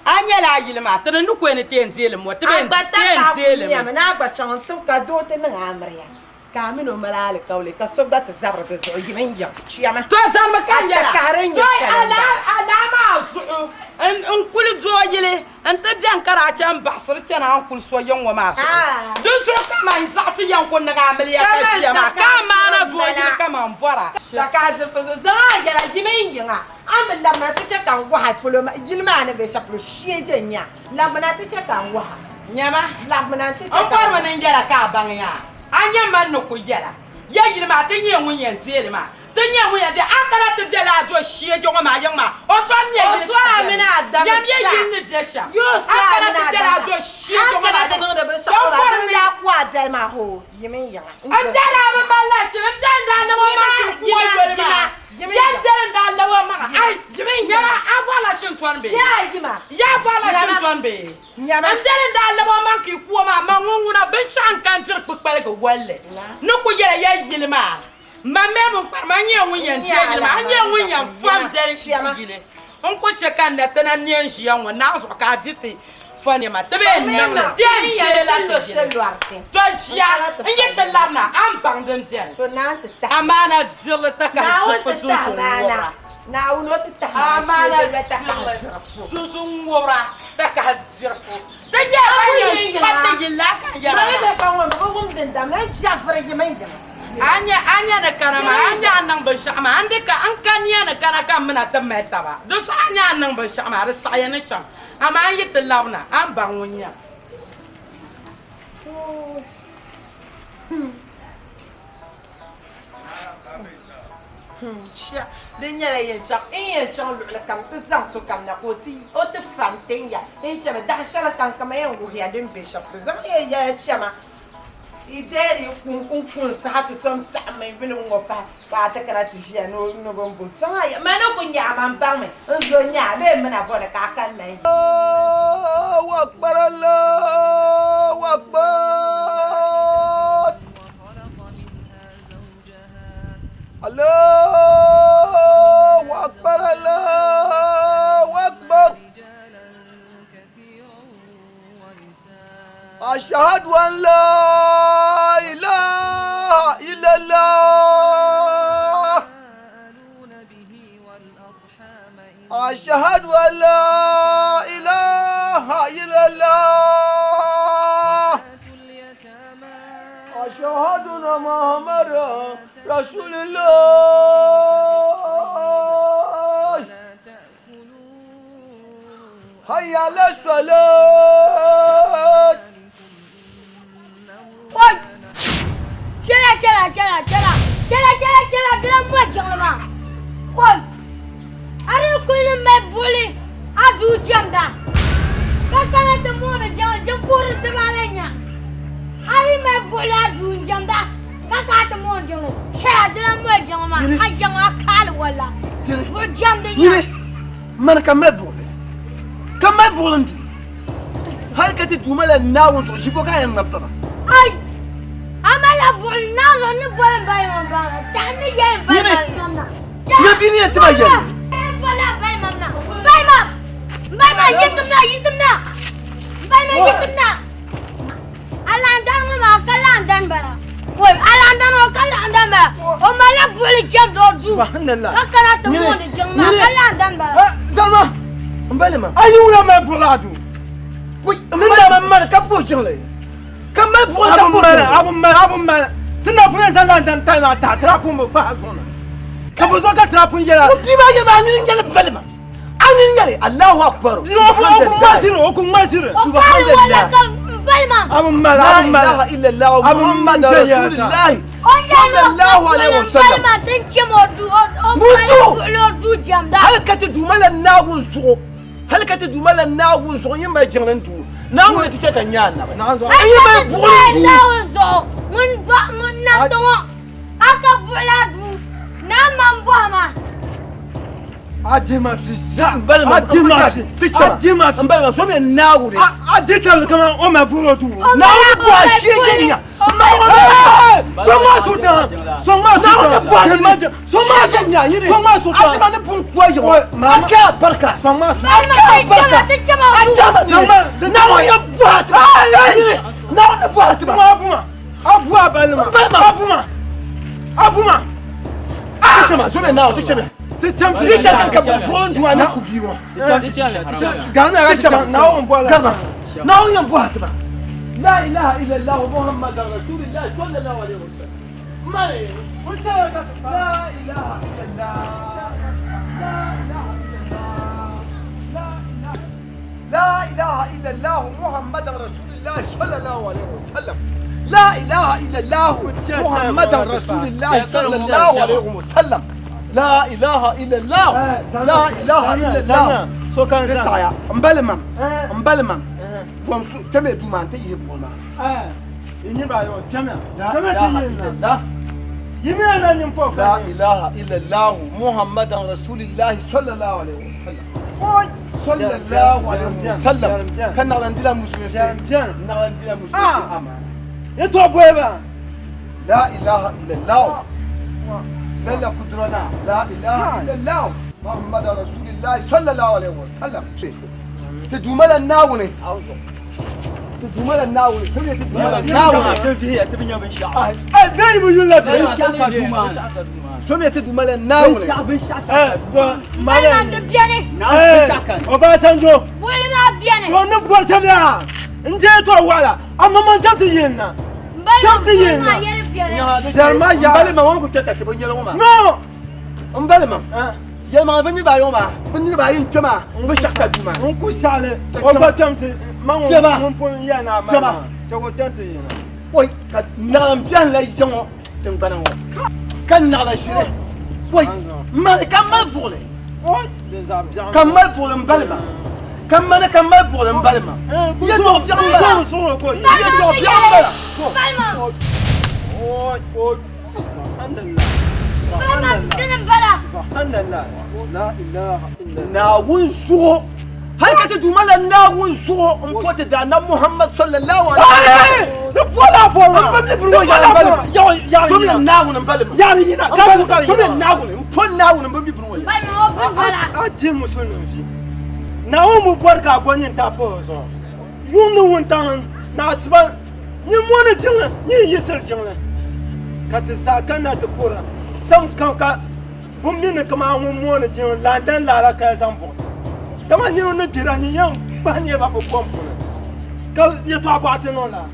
a nyɛla a yili maa, ti ni ni ku ni ti yɛn deei li mɔ, ti bee A gba ti yɛn ta deei li mi. nyami ni a gba chaŋ n-ti ka doo ti niŋ a amiliya, ka a mini o mali alikauli, ka so gba ti zabiri di zuɣu yim n-yiŋ chiama. To zanimi ka n yɛla, A takahiri n-nyɛ to shɛli m-bala. alaa maa zuɣu n-kuli doo yili n-ti beni ka daa chani baɣisiri chani a ni kuli so yiŋ ŋɔ maa zuɣu. Di zuɣu ka man zaɣisi yɛn ku niŋ amiliya ka ʒiya maa, ka a maana doo yili kaman bɔra. Takahiri zaŋ a yɛla yim n-yiŋa, a ni bi labina nti chɛ ka n wahi polo yili maa ni be shɛli polo shee je n-nya. Labimina nti chɛ ka n wahi. Nyama, Labimina nti chɛ n ka n bɔrimi ni n yɛla ka a baŋ yaa, a nya man ni ku yɛla ya yili maa, ti nyɛ ŋun yɛn deei li maa. Ti nyɛ ŋun yɛn deei a kana ti be lala do shee ŋɔ maa yiŋ maa, o tom nyɛ O yili so a mini a dam Nyam ya sa. yili ni be shɛm. Yo so A a kana mini ti a be lala dam do sa. shee A ŋɔ kana maa ti yiŋ. niŋdi binshɛɣu Tom ŋɔ maa, bɔri dini ni daa ku a biɛli maa hoo, yim n yiŋa. N biɛla a bi mali la shili, n biɛla n daa lab o maŋa ti ku o yoli maa. Yim Ya biɛla n daa lab o maŋa. Ai, Yim n nyama yiŋa. a bɔrila shintɔni bee? Yaa yima. Ya bɔrila Nyama. shintɔni bee? Nyama. N biɛla n daa lab o maŋ ka i ku o maa, man ŋun ŋuna binshɛɣu n-ka n-diri kpukpaligi wolli ni ku yɛla ya yili maa. Man mi ŋun kpari ma n-nyɛ ŋun yɛn deei yili maa, n nyɛ ŋun yɛn fam deli yili. N ku chɛ ka n na ti na ne n-ʒiya ŋɔ naɣ zuɣu ka a di ti fa nɛma. Ti bee n niŋ li, di yɛn deei la ti yili. To ʒiya n-yi ti labina, a ni baŋ din beni. Amaana dirili takahi diripu sunsuun ŋubira. Amaana dirili sunsuun ŋubira takahi diripu. Di nyɛla ban yɛn fa ti yili la ka n yɛra maa. A nya, a nya ni kana maa, a nya a niŋ binshɛɣu maa, n di ka n ka nia ni kana ka m mina ti mali taba. Di zuɣu a nya a niŋ binshɛɣu maa, di saɣiya ni chaŋ. Amaa n yi ti labina, a ni baŋ ŋun nyɛ. Chia, din nyɛla yɛn chaŋ, n yɛn chaŋ luɣili kam ti zaŋ sokam na ka o ti o ti fa n-tin ya. N chɛmi dahin shɛli kam ka ma yɛn wuhiya din be shɛm polo. Zaŋ ya yɛya chɛma yi deeri yi kum n ku n saha ti tom saɣim n yuli ŋ-ŋɔ pahi ka a ti kana ti ʒiya ni o ni bɛ ni bo zaŋ a ya. Ma ni ku nya a ma m baŋmi n zo nya a bee m min a bɔni ka a kanna n yi. Allahu akbar Allahu akbar Allahu akbar Allahu akbar Ashhadu an la ilaha illallah Ashhadu an la ilaha illallah Ashhadu anna Muhammadan Rasulullah Hayya ala salat Oi! Chela chela chela chela chela chela chela dila mo jiŋli maa Oi! A di kuli ni mali buɣuli a duu jɛmda ka kana ti mooni jiŋli jiŋ puhiri diba la nya a di mali buɣuli a duu n-jɛmda ka kana ti mooni jiŋli chela dila moli jiŋli maa a jiŋli a kaali walla buɣu jɛmdi nya. Mani ka mali buɣuli ka mali buɣuli n duu hali ka ti duuma la Naawuni zuɣu ʒibo ka a yɛn ŋmani pa ma. Ai! A malila buɣuli Naawuni zuɣu ni boli m ba yɛn baŋ la tahi ni yɛli m ba yɛn na. Nyɛ bia ni yɛn ti ma yɛli. Bola m ba yɛn na. M ba yɛn m ba yɛn yiɣisim na yiɣisim na m ba yɛn yiɣisim na. Alaandani ŋɔ maa ka laandani bala. Oi alaandani ŋɔ ka laandani bala. O malila buɣuli jɛmdi o duu ka kana ti mooni jiŋ maa ka laandani bala. Zalima m ba lima. A yi wula mali buɣuli a duu. N daa mali ka puhi jiŋli ka mali buɣuli ka puhi jiŋli. A bi mali a bi mali ti na pun yɛn zaŋ laandani tali maa tahi ti daa pun bi kpahi a zuɣu ni ka bɔ zuɣu ka ti daa pun yɛla. O bia maa yɛli maa a nini nyɛli m ba lima. A nini nyɛli Allahu akbar. O ku ŋma ziri o ku ŋma ziri. Subhanallah. A bi mali a bi mali. La ilaha illallah Muhammad rasulullah sallallahu alaihi wasallam. Mutu hali ka ti duuma la Naawuni zuɣu hali ka ti duuma la Naawuni zuɣu n yi mali jiŋli n duu Naawuni ti chɛ ka n nya annabi n yi mali buɣuli n duu. Naawuni zuɣu ŋun ŋun namdi ŋɔ a ka buɣuli a duu naa man bɔhi ma. A dihi ma fi zaa. A dihi ma fi. A dihi ma fi. N balima so mi Naawuni. A dihi tabili kaman o mali buɣuli o duu. Naawuni bɔhi a shee je nya. Sɔŋ maa su tiŋa. Sɔŋ maa su tiŋa. Naawuni bɔhi a Sɔŋ maa shee nya. Sɔŋ maa su tiŋa. A ti ma ni pun kuwa yiŋɔ. A kɛ a barika. Sɔŋ maa su A kɛ a barika. A kɛ a ma ni. Naawuni yɛn bɔhi a ti ma. Naawuni bɔhi a ti ma. A buma. A bu a balima. A buma. A buma. Ti chɛma so mi Naawuni ti chɛma. Ti chɛm ti chɛm ka buɣuli duu a na ku bia ŋɔ. Gana ya ti chɛm Naawuni bɔhi la. Gama Naawuni yɛn bɔhi a ti ma. La ilaha illallah Muhammadan rasulillah sallallahu alaihi wasallam. Mali. La ilaha illallah. La ilaha illallah. La ilaha illallah Muhammadan rasulillah sallallahu alaihi wasallam. La ilaha illallah Muhammadan rasulillah sallallahu alaihi wasallam. La ilaha illallah. La ilaha illallah. So kan sa. Saya. N balima. N balima. Bɔn so kpɛmɛ duu maa n ti yihi buɣuli maa. La ilaha illallah. La ilaha illallah Muhammadan rasulillah sallallahu alaihi wasallam. Sallallahu alaihi wasallam. Ka naɣila dila musulinsi. Naɣila dila musulinsi ama. N tɔ bɔyi ba. La ilaha illallah. Salla kudrana. La ilaha illallah Muhammadan rasulillah sallallahu alaihi wasallam. Ti duuma la Naawuni. Ti duuma la Naawuni. So ti duuma la Naawuni. Ai bu yun la fi. So mi ti duuma la Naawuni. Balima ti beni. Obasanjo. Buɣuli maa beni. To ni bɔri shɛm yaa n je tɔ waɣala amma man tam ti yin na. Tam ti yin na. Jɛrima yaa. N balima ŋɔ ku kpɛ ka ti bi nyɛli ŋɔ maa. No. N balima. Yɛlimaŋli bi niriba ayi ŋɔ maa bi niriba ayi n kpɛ maa bi shɛhi ka duu maa. N ku saɣali o gba tam ti ma Kpɛma. ŋun pun yɛli na Kpɛma. maa chɛ ka o tam ti yin na. Oi ka naɣilim biɛni la yiŋɔ tingbana ŋɔ ka naɣila ʒiri. Wai, mani ka mali buɣuli. Ka mali buɣuli n bali ma. Ka mani ka mali buɣuli n bali ma. Yɛtɔɣ biɛɣu n bala. Yɛtɔɣ biɛɣu n bala. Naawuni zuɣu hali ka ti duuma la Naawuni zuɣu n po ti daanab Muhammad sallallahu alaihi wa sallam. Ni bɔla bɔla. N ba mi biri ŋɔ yaɣi n bali ma. Somila Naawuni n bali ma. Yaɣi yina. Somila Naawuni n po Naawuni n ba mi biri ŋɔ yaɣi. A di musulin vi. Naawuni bi bɔri ka a go nyintaa pa o zuɣu. Yuŋ ni wuntaŋ ni asiba nyin mɔni jiŋli nyin yiɣisiri jiŋli ka ti zaa kanna ti puhira tiŋ kam ka bɛ mi ni kaman ŋun mooni jiŋli laandan laara ka ya zaŋ buɣisi. Dama niriba ni dira nyin yɛn gbahi niriba bɛ kom puuni ka yɛtɔɣa bɔɣa ti niŋ laa.